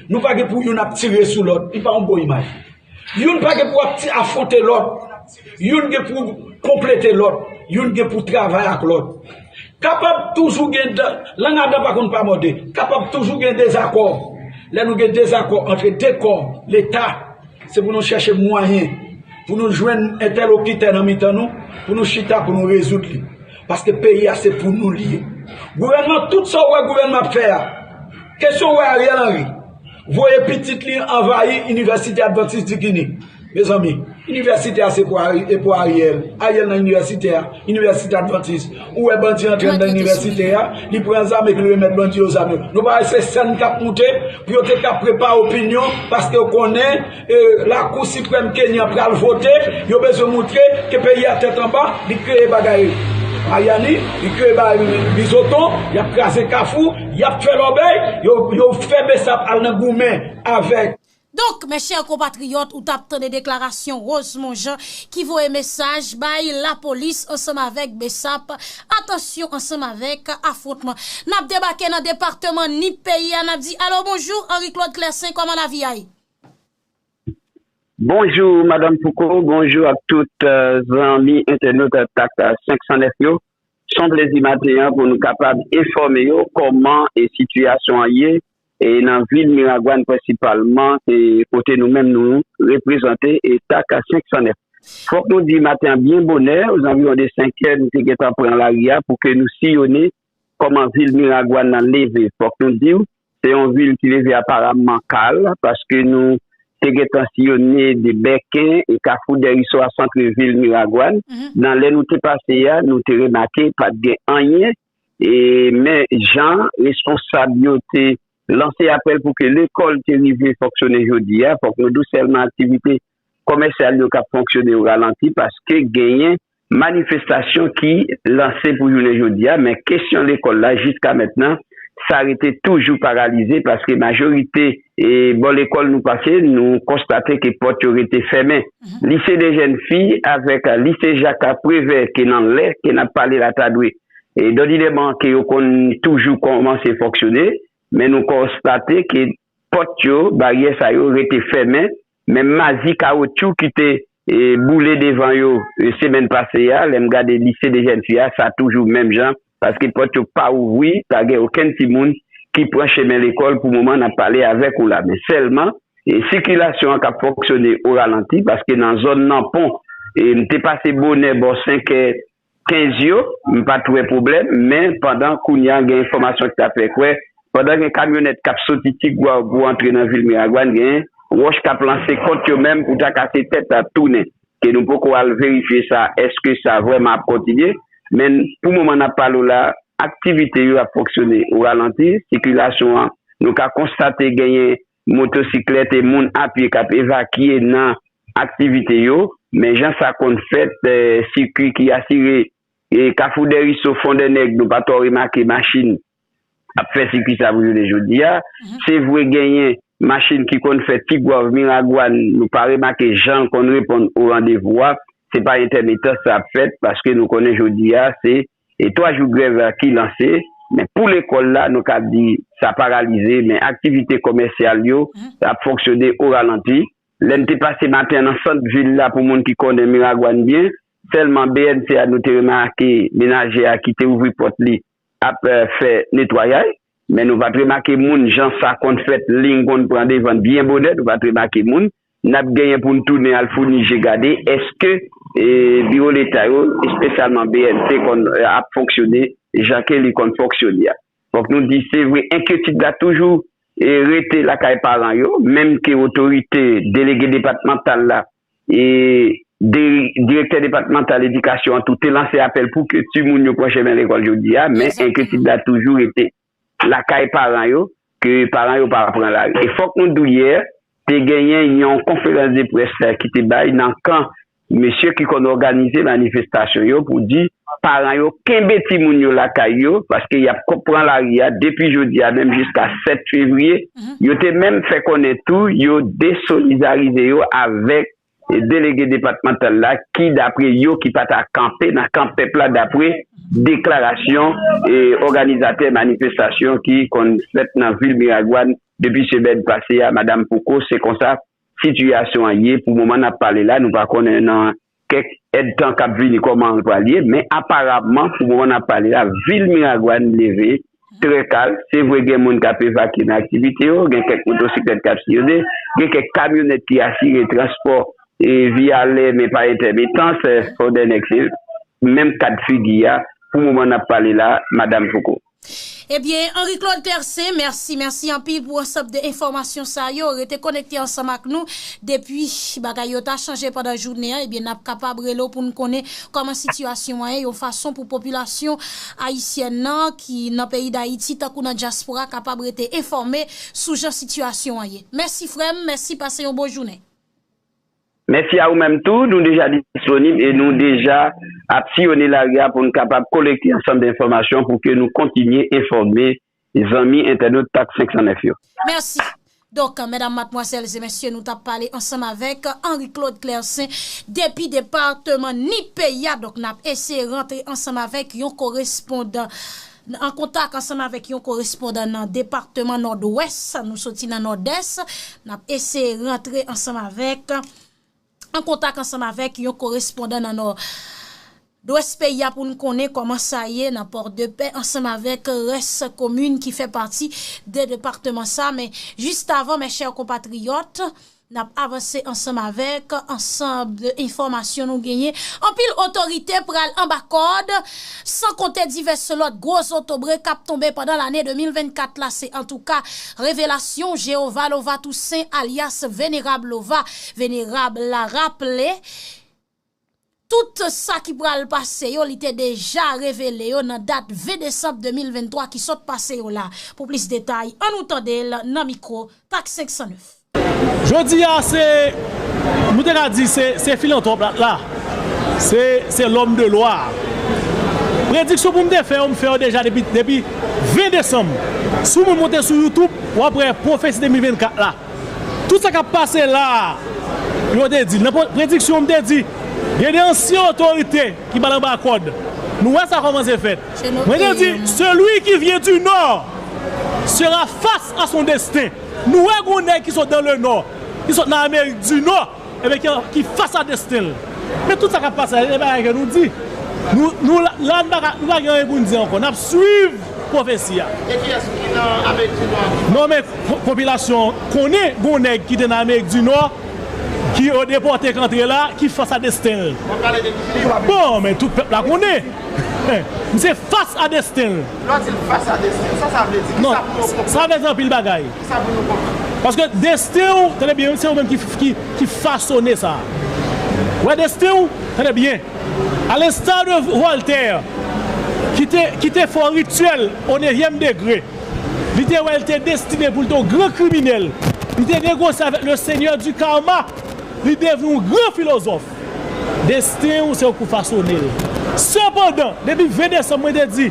Nou pa gen pou youn ap tire sou lòt, li pa yon bon imaj. Youn pa gen pou ap ti afwonte lòt. Youn gen pou konplete lòt. Youn gen pou travay ak lòt. Kapab toujou gen, lang adan pa konn pa mòde, kapab toujou gen dezakò. Lè nou gen dezakò antre de kò, Leta, Se pou nou chèche mwayen pou nou jwenn entèlokitè nan mitan nou, pou nou chita, pou nou rezoud li. Paske peyi a se pou nou li ye. Gouvènman, tout sa w wè gouvènman ap fè a, kesyon w wè Ariel Henry voye pitit li anvayi Inivèsite Advantis Dikini. Mezanmi, inivèsite a se pou Ari- e pou Ariel. Ariel nan inivèsite a, Inivèsite Advantis. Ou wè bandi antre nan inivèsite a, li pran zam epi l remèt bandi yo zam yo. Nou pa wè se sèn k ap moute pou yo te ka prepare opinyon, paske yo konnen e, Lakou Siprèm Kenyan pral vote, yo bezwen moutre ke peyi a tèt anba, li kreye bagay Ayani, li kreye bagay Bizoton, y ap kraze Kafou, y ap fè lòbèy, yo, yo fè Besap al nan goumen avèk. Donk, mes chers compatriotes, ou t ap tande deklarasyon Rosemond Jean ki voye mesaj bay lapolis ansanm avèk Besap. Atansyon ansanm avèk afwontman. N ap debake nan depatman Nip peyi a, n ap di alo bonjou, Henri Claude Clercin, kòman lavi a ye? Bonjou, madanm Foucault, bonjou ak tout zanmi entènot Tak senk san nèf yo. Se yon plezi maten an pou nou kapab enfòme yo kòman e sitiyasyon an ye e nan vil Miragwàn prensipalman e kote nou menm nou reprezante e Tak senk san nèf. Fòk nou di maten an byen bonè, ozanviwon de senk è, nou te gentan pran lari a pou ke nou siyone kòman vil Miragwàn nan leve. Fòk nou di w, se yon vil ki leve aparamman kal, paske nou te gentan siyone de Bèken e Kafou Dèriso a santre vil Miragwàn. Nan lè nou te pase a, nou te remake pa t gen anyen. E, men jan responsab yo te lanse apèl pou ke lekòl te rive fonksyone jodi a, fòk nou di w sèlman aktivite komèsyal yo k ap fonksyone o ralanti paske genyen manifestasyon ki lanse pou jounen jodi a, men kesyon lekòl la jiska mentnan, sa rete toujou paralize paske majorite e bò lekòl nou pase, nou konstate ke pòt yo rete fèmen. Lise de jèn fi avèk lise Jacques Prévert ke nan lè ke n ap pale la ta dwe e dòdinèman ke yo konn toujou kòmanse fonksyone, men nou konstate ke pòt yo, baryè sa yo rete fèmen, menm mazi kawotchou ki te e, boule devan yo e, semèn pase a, lè m gade lise de jèn fi a, sa toujou menm jan, paske pòt yo pa ouvri, pa gen okenn timoun ki pran chemen lekòl pou moman n ap pale avèk ou la. Men sèlman, e, sikilasyon an k ap fonksyone o ralanti, paske nan zòn nan pon, e, m te pase bonè bò senk è kenz yo, m pa t wè pwoblèm, men pandan kounye a gen enfòmasyon ki ta fè kwè, pandan gen kamyonèt k ap soti Ti Gwav pou antre nan vil Miragwàn, gen wòch k ap lanse kont yo menm pou ta kase tèt a tounen. Ke nou poko al verifye sa, èske sa vrèman ap kontinye, men pou moman n ap pale w la, aktivite yo ap fonksyone o ralanti, sikilasyon an, nou ka konstate genyen motosiklèt e moun apye k ap evakye nan aktivite yo, men jan sa konn fèt, e, sikwi ki asire e Kafou Dèriso, Fondènèg, nou pa twò remake machin ap fè sikwi sa pou jounen jodi a. Se vre genyen machin ki konn fè Ti Gwav, Miragwàn, nou pa remake jan l konn reponn o randevou a. Se pa entèmitans sa ap fèt, paske nou konnen jodi a, se e twa jou grèv ki lanse, men pou lekòl la, nou ka di sa paralize, men aktivite komèsyal yo ap fonksyone o ralanti. Lè n te pase maten an nan sant vil la, pou moun ki konnen Miragwàn byen, sèlman B N C a nou te remake menaje a ki te ouvri pòt li ap e, fè netwayay, men nou pa t remake moun jan sa konn fèt, liy konn pran devan byen bonè, nou pa t remake moun. N ap genyen pou n tounen al founi je gade èske e, biwo leta yo, espesyalman B N C, konn e, ap fonksyone jan ke li konn fonksyone a. Fòk nou di, se vre, enkyetid la toujou e, rete lakay paran yo, menm ke otorite delege depatmantal la e de, direktè depatmantal edikasyon an tou te lanse apèl pou ke timoun yo pran chemen lekòl jodi a, men enkyetid la toujou rete lakay paran yo, ke paran yo pa pran lari. E fòk nou di w yè, te genyen yon konferans de près ki te bay nan kan mesye ki konn òganize manifestasyon yo pou di paran yo kenbe timoun yo lakay yo, paske y ap ko- pran lari a depi jodi a menm jiska sèt fevriye. Yo te menm fè konnen tou yo desolidarize yo avèk e, delege depatmantal la, ki dapre yo ki pa ta kanpe nan kan pèp la, dapre deklarasyon e, òganizatè manifestasyon ki konn fèt nan vil Miragwàn depi semèn pase a, madanm Foucault, se konsa sitiyasyon an ye. Pou moman n ap pale la, nou pa konnen nan kèk èdtan k ap vini kòman l pral ye, men aparamman, pou moman n ap pale la, vil Miragwàn leve trè kalm. Se vre, gen moun k ap evakye nan aktivite yo, gen kèk motosiklèt k ap siyone, gen kèk kamyonèt ki asire transpò e via lè, men pa entèmitans, eh, Fondènèg, se menm kad figi a. Pou moman n ap pale la, Madam Foucault. Ebyen, Henri Claude Clercin, mèsi, mèsi anpil pou ansanm de enfòmasyon sa yo. Rete konekte ansanm ak nou. Depi bagay yo ta chanje pandan jounen an, ebyen, n ap kapab rele w pou n konnen kòman sitiyasyon an ye, yon fason pou popilasyon ayisyèn nan ki nan peyi Dayiti, tankou nan dyaspora, kapab rete enfòme sou jan sitiyasyon an ye. Mèsi, frè m, mèsi, pase yon bon jounen. Mèsi a ou menm tou, nou deja disponib e nou deja ap siyone lari a pou n kapab kolekte ansanm de enfòmasyon pou ke nou kontinye enfòme zanmi entènot Tak senk san nèf yo. Mèsi. Donk, medam, madmwazèl e mesye, nou t ap pale ansanm avèk Henri Claude Clercin depi depatman Nip peyi a. Donk, n ap eseye rantre ansanm avèk yon korespondan, an kontak ansanm avèk yon korespondan nan depatman Nòdwès. Nou soti nan Nòdès. N ap eseye rantre ansanm avèk, an kontak ansanm avèk yon korespondan nan Nòdwès peyi a pou n konnen kòman sa ye nan Pòdepè ansanm avèk rès komin ki fè pati de depatman sa. Men jis avan, mes chers compatriotes, n ap avanse ansanm avèk ansanm de enfòmasyon nou genyen. Anpil otorite pral anba kòd, san konte divès lòt gwo zotobre k ap tonbe pandan lane de mil vennkat la. Se antouka revelasyon Jehovah Lova Toussaint, alyas Venerab Lova. Venerab la raple tout sa ki pral pase yo, li te deja revele yo nan dat ven desanm de mil venntwa ki sot pase yo la. Pou plis detay, ann nou tande l nan mikwo Tak senk san nèf. Jodi a, se, nou te ka di, se, se filantwòp la, la. Se, se lòm de lwa. Prediksyon pou m te fè yo, m fè yo deja depi, depi ven desanm. Si w moun monte sou YouTube, w ap wè pwofesi de mil vennkat la. Tout sa k ap pase la a, yo te di. Nan pre-, prediksyon, m te di, gen de ansyen otorite ki pral anba kòd. Nou wè sa kòmanse fèt. Mwen te di, celui qui vient du nord sera face à son destin. Nou wè gon nèg ki sot dans le nord, ki sot nan Amerik di Nò, ebyen ki, ki fas a desten l. Men tout sa k ap pase a, se bagay ke nou di. Nou, nou la, la, nou pa ka, nou pa gen anyen pou n di ankò. N ap swiv pwofesi a. E kiyès ki nan Amerik di Nò? Non, men po-, popilasyon konnen gon nèg ki te nan Amerik di Nò, ki yo depòte k antre la, ki fas a desten l. W ap pale de Guy Philippe? Bon, men tout pèp la konnen. Misye fas a desten l. Lè w di l fas a desten l, sa sa vle di? Non, sa vle di anpil bagay. Kisa pou nou konprann? Paske desten w, tande byen, se ou menm ki, ki, ki fasone sa. Wè desten w, tande byen. A l'instar de Voltaire, ki te, ki te fè yon rityèl o nevyèm degre, li te wè l te destine pou l te yon gran kriminèl. Li te negosye avèk le Seigneur du Karma. Li devni yon gran filozòf. Desten w se ou k pou fasone l. Sepandan, depi ven desanm, mwen te di,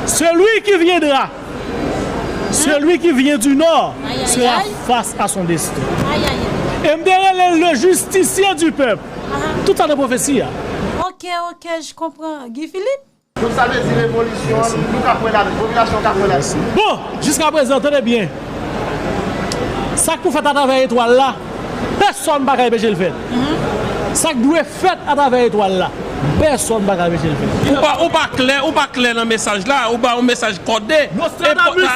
celui qui viendra, celui qui vient du nord, sera face à son destin. E m te rele l le justicier du peuple. Tout sa nan pwofesi a. Ok, ok, je comprends. Guy Philippe? Donk sa vle di revolisyon an, nou ka kwè ladan, popilasyon ka kwè ladan. Bon, jiskaprezan, tande byen. Sa k pou fèt atravè etwal la, pèsonn pa ka enpeche l fèt. Sa k dwe fèt atravè etwal la, pèsonn pa ka enpeche l fèt. Ou pa, ou pa klè, ou pa klè nan mesaj la, ou ba yon mesaj kòde. Nostradamus.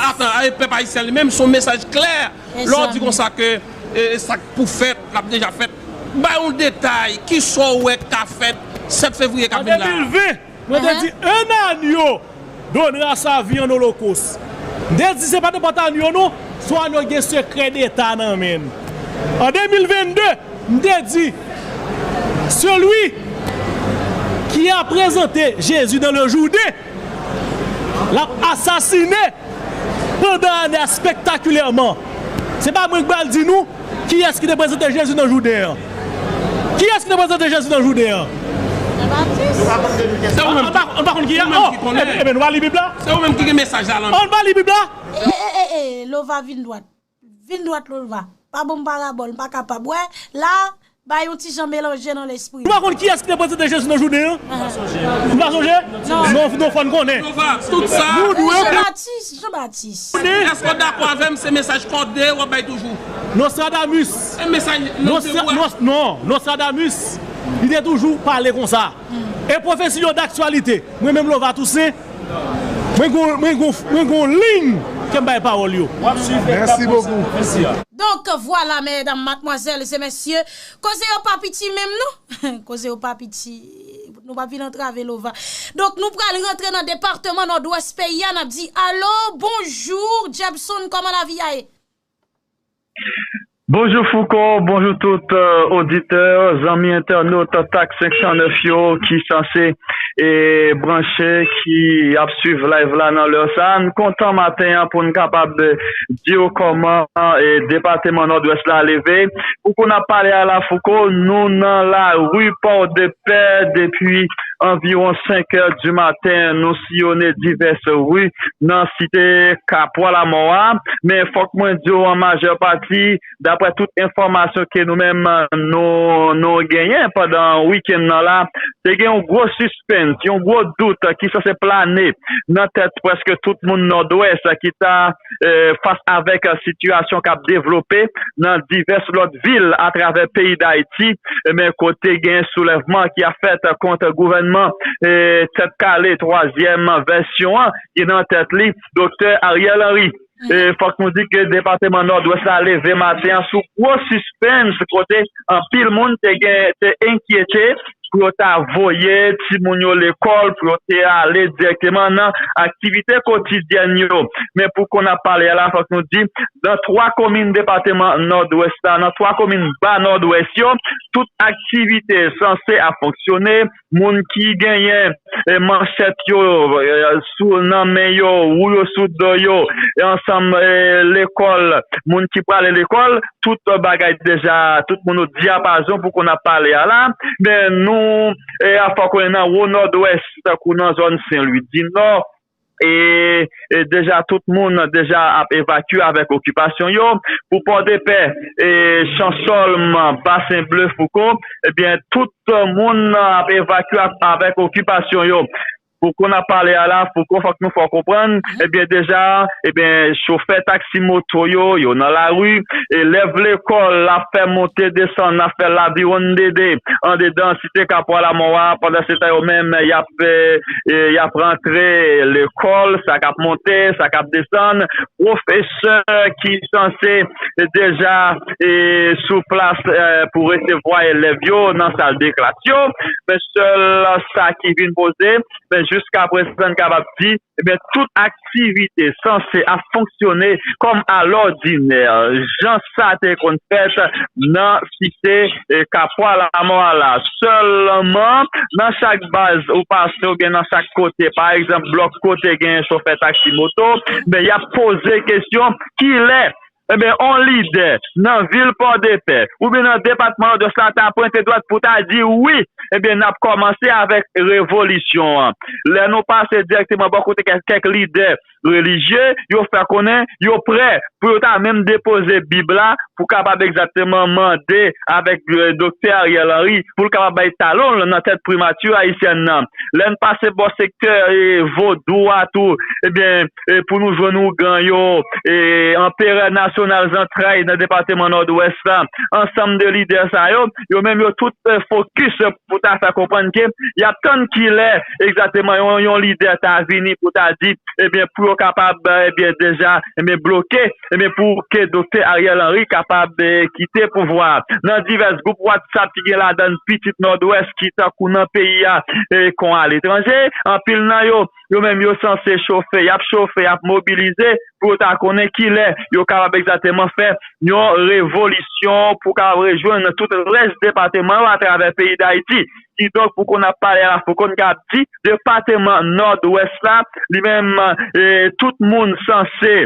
E pèp ayisyen li menm, se yon mesaj klè. Lè w di konsa ke, e, sa k pou fèt, l ap deja fèt. Bay yon detay, kisa w wè k ka fèt sèt fevriye k ap vin la? An de mil ven, mwen te di, un agneau donnera sa vie en holocauste. M te di, se pa nenpòt agneau non, se yon agneau ki gen sekrè deta nan men l. An de mil vennde, m te di, celui qui a présenté Jésus dans le Jourdain, l ap asasine pandan ane a spektakilèman. Se pa mwen k pral di nou kiyès ki te prezante Jezi nan Jouden an. Kiyès ki te prezante Jezi nan Jouden an? Jan Batis. Se ou menm ki, ou menm ki konnen. Ebyen, nou pa li Bib la? Se ou menm ki gen mesaj la nan men w. Ann pa li Bib la? E, e, e, e, Lova vin dwat. Vin dwat, Lova. Pa ban m parabòl, m pa kapab. Wè, la, bay yon ti jan melanje nan lespri m. Nou pa konn kiyès ki te prezante Jezi nan Jouden an? Nou pa sonje? Non. Non, non, fò n konnen. Lova, tout sa. Nou dwe. Jan Batis, Jan Batis. Èske w dakò avè m, se mesaj kòde w ap bay toujou? Nostradamus. E mesaj Nostra-, Nos-, non, Nostradamus, li te toujou pale konsa. E pwofesi yo daktyalite. Mwen menm Lova Toussaint, Mwen gon, mwen gon, mwen gon liy ke m bay pawòl yo. Mèsi bokou. Donk, vwala, medam, madmwazèl e mesye, koze yo pa piti menm, non. Koze yo pa piti. Nou p ap vin antrave Lova. Donk, nou pral rantre nan depatman Nòdwès peyi a, n ap di alo, bonjou, Jebson, kòman lavi a ye? Bonjou Fouco, bonjou tout euh, oditè, zanmi entènot Tak senk san nèf yo ki sanse e branche, ki ap swiv live la nan lè sa. N kontan maten an pou n kapab di w kòman e depatman Nòdwès la leve. Pou kounye a n ap pale a la Fouco, nou nan lari Pòdepè depi anviwon senk è di maten. Nou siyone divès ri nan site Kapwa Lamò a. Men fòk mwen di w an majè pati, daprè tout enfòmasyon ke nou menm nou, nou genyen pandan wikenn nan la, te gen yon gwo sispens, yon gwo dout ki sanse plane nan tèt prèske tout moun Nòdwès ki ta e, fas avèk sitiyasyon k ap devlope nan divès lòt vil atravè peyi Dayiti, men kote gen soulèvman ki ap fèt kont gouvènman e, Tèt Kale twazyèm vèsyon an ki nan tèt li, Doktè Ariel Henry. E, fòk nou di ke depatman Nòdwès la leve maten an sou gwo sispens kote anpil moun te gen te enkyete pou yo ta voye timoun yo lekòl, pou yo te ale dirèkteman nan aktivite kotidyèn yo. Men pou kounye a n ap pale a la, fòk nou di, nan twa komin depatman Nòdwès la, nan twa komin Ba Nòdwès yo, tout aktivite sanse ap fonksyone. Moun ki genyen e, manchèt yo e, sou nan men yo, wou yo sou do yo, e, ansanm e, lekòl, moun ki prale lekòl, tout bagay deja, tout moun o dyapazon pou kounye a n ap pale a la. Men nou, e, a fò konnen nan wo Nòdwès, tankou nan zòn Sen Lwi di Nò, e, e deja tout moun deja ap evakye avèk okipasyon yo. Pou Pòdepè, e, Chansòlm, Basen Ble, Fouco, ebyen, tout moun ap evakye avèk okipasyon yo. Pou kounye a n ap pale a la, Fouco, fòk nou fè w konprann, ebyen deja, ebyen chofè taksi moto yo, yo nan lari, elèv lekòl ap fè monte desann, ap fè laviwonndede andedan site Kapwa Lamò a, pandan se tan yo menm y ap e, y ap rantre lekòl, sa k ap monte, sa k ap desann, pwofesè ki sanse deja e, sou plas e, pou resevwa elèv yo nan sal de klas yo. Men sèl sa ki vin poze, men jiskaprezan n kapab di, ebyen, tout aktivite sanse ap fonksyone kòm alòdinè, jan sa te konn fèt nan site e, Kapwa Lamò a la. Sèlman, nan chak baz ou pase oubyen nan chak kote, pa egzanp, blòk kote gen chofè taksi moto, men y ap poze kesyon, kilè Ebyen, on lidè nan vil Pòdepè oubyen nan depatman Nòdwès la ta pwente dwèt pou ta di wi, ebyen, n ap kòmanse avèk revolisyon an. Lè nou pase dirèkteman bò kote kèk, kèk lidè relijye, yo fè konnen yo prè pou yo ta menm depoze Bib la pou kapab egzakteman mande avèk e, Doktè Ariel Henry pou l kapab bay talon l nan tèt primati ayisyèn nan. Lè n pase bò sektè e, vodou a tou, ebyen, e, pou nou jwenn ougan yo, e, anperè nasyonal zantray nan depatman Nòdwès la, ansanm de lidè sa yo, yo menm yo tout e, fokis pou ta fè konprann ke y ap tann kilè egzakteman yon, yon lidè ta vini pou ta di, ebyen, pou yo kapab, ebyen, deja, ebyen, bloke, ebyen, pou ke Doktè Ariel Henry kapab e, kite pouvwa a. Nan divès gwoup WhatsApp ki gen ladan l pitit Nòdwès ki tankou nan peyi a e, kon aletranje, anpil nan yo, yo menm yo sanse chofe, y ap chofe, y ap mobilize pou yo ta konnen kilè yo kapab egzakteman fè yon revolisyon pou kapab rejwenn tout rès depatman yo atravè peyi Dayiti. Kidonk, pou kounye a n ap pale a la, fò kounye a n ka di depatman Nòdwès la, li menm, e, tout moun sanse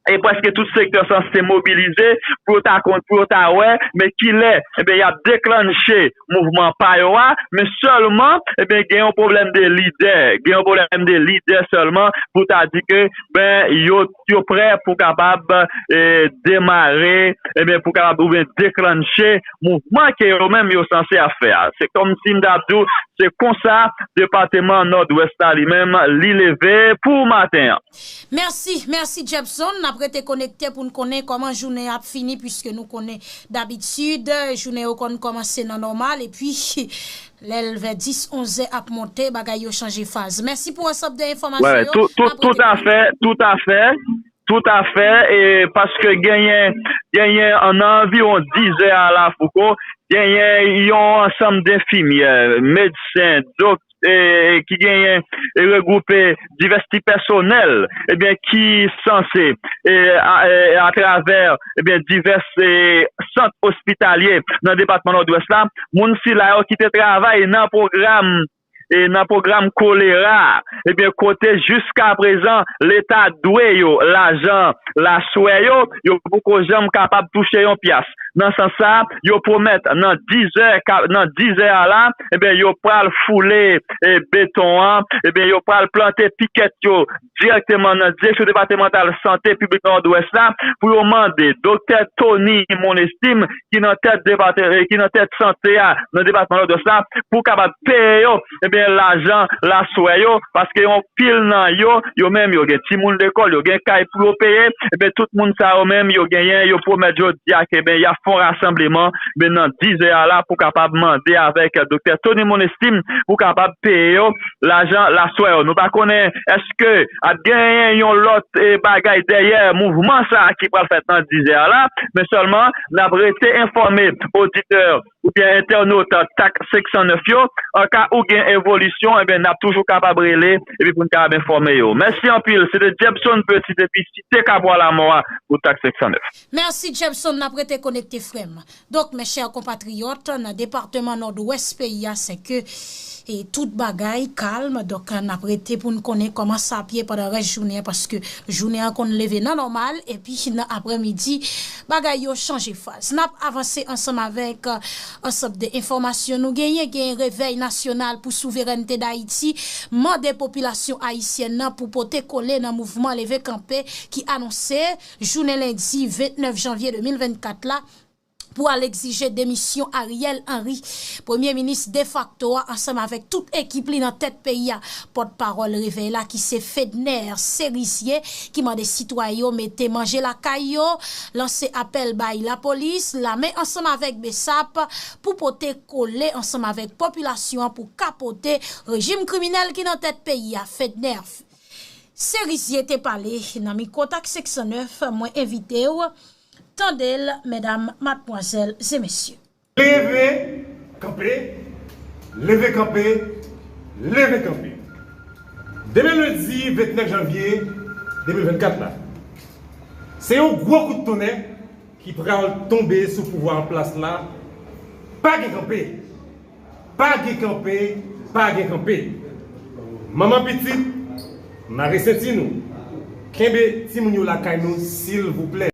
e prèske tout sektè sanse mobilize pou yo ta konn, pou yo ta wè, men kilè, ebyen, y ap deklanche mouvman pa yo a, men sèlman, ebyen, gen yon pwoblèm de lidè, gen yon pwoblèm de lidè sèlman pou ta di ke, ben, yo, yo prè pou kapab e, demare, ebyen, pou kapab oubyen deklanche mouvman ke yo menm yo sanse ap fè a. Se kòmsi m ta ap di w, Se konsa depatman Nòdwès la li menm li leve pou maten an. Mèsi, mèsi Jepson. N ap rete konekte pou n konnen kòman jounen ap fini, piske nou konnen dabitid jounen yo konn kòmanse nan nòmal, epi lè l vè dis, onz è ap monte, bagay yo chanje faz. Mèsi pou ansanm de enfòmasyon yo. Tout, tout, tout afè, tout afè, tout afè, e paske genyen, genyen an anviwon dis è a la, Fouco, genyen yon ansanm denfimyè, medsen, doktè, e, ki genyen e regwoupe divès ti pèsonèl, ebyen, ki sanse, e, a, e, atravè, ebyen, divès, e, sant ospitalye nan depatman Nòdwès la, moun sila yo ki te travay nan pwogram, e, nan pwogram kolera, ebyen, kote jiska prezan Leta dwe yo lajan laswè yo, yo poko janm kapab touche yon pyas. Nan sans sa, yo pwomèt nan dis è, ka- nan dis è a la, ebyen, yo pral foule, e, beton an, ebyen, yo pral plante pikèt yo dirèkteman nan direksyon depatmantal sante piblik Nòdwès la pou yo mande doktè Tony Monestime, ki nan tèt depatman, ki nan tèt sante a nan depatman Nòdwès la, pou kapab peye yo, ebyen, lajan laswè yo, paske yon pil nan yo, yo menm yo gen timoun lekòl, yo gen kay pou yo peye, ebyen, tout moun sa yo menm, yo genyen, yo pwomèt jodi a ke, ebyen, y ap fè yon rasanbleman, ebyen, nan dis è a la pou kapab mande avèk doktè Tony Monestime pou kapab peye yo lajan laswè yo. Nou pa konnen èske ap genyen yon lòt, e, bagay dèyè mouvman sa a ki pral fèt nan dis è a la, men sèlman n ap rete enfòme oditè oubyen entènot Tak senk san nèf yo. An ka ou gen evolisyon, ebyen, n ap toujou kapab rele epi pou n kapab enfòme yo. Mèsi anpil. Se te Jepson Petit epi Site Kapwa Lamò a pou Tak senk san nèf. Mèsi, Jepson. N ap rete konekte, frè m. Donk, mes chers compatriotes, nan depatman Nòdwès peyi a, sèke, e, tout bagay kalm. Donk, n ap rete pou n konnen kòman sa ap ye pandan rès jounen an, paske jounen an konn leve nan nòmal, epi nan aprèmidi, bagay yo chanje faz. N ap avanse ansanm avèk, e, ansanm de enfòmasyon nou genyen. Genyen Revèy Nasyonal pou Souverènte Dayiti mande popilasyon ayisyèn nan pou pote kole nan mouvman leve kanpe ki anonse jounen lendi vennèf janvye de mil vennkat la, pou al egzije demisyon Ariel Henry, premye minis defakto a, ansanm avèk tout ekip li nan tèt peyi a. Pòtpawòl Revèy la, ki se Fedner Serizier, ki mande sitwayen yo mete manje lakay yo, lanse apèl bay lapolis, lame ansanm avèk BSAP pou pote kole ansanm avèk popilasyon an pou kapote rejim kriminèl ki nan tèt peyi a. Fedner Serizier te pale nan mikwo Tak senk san nèf, mwen envite w tande l, medam, madmwazèl e mesye. Leve kanpe, leve kanpe, leve kanpe. Demen lendi vennèf janvye de mil vennkat la, se yon gwo kout tonnè ki pral tonbe sou pouvwa an plas la. Pa gen kanpe. Pa gen kanpe, pa gen kanpe. Manman pitit, mare senti nou. Kenbe timoun yo lakay nou, silvouplè.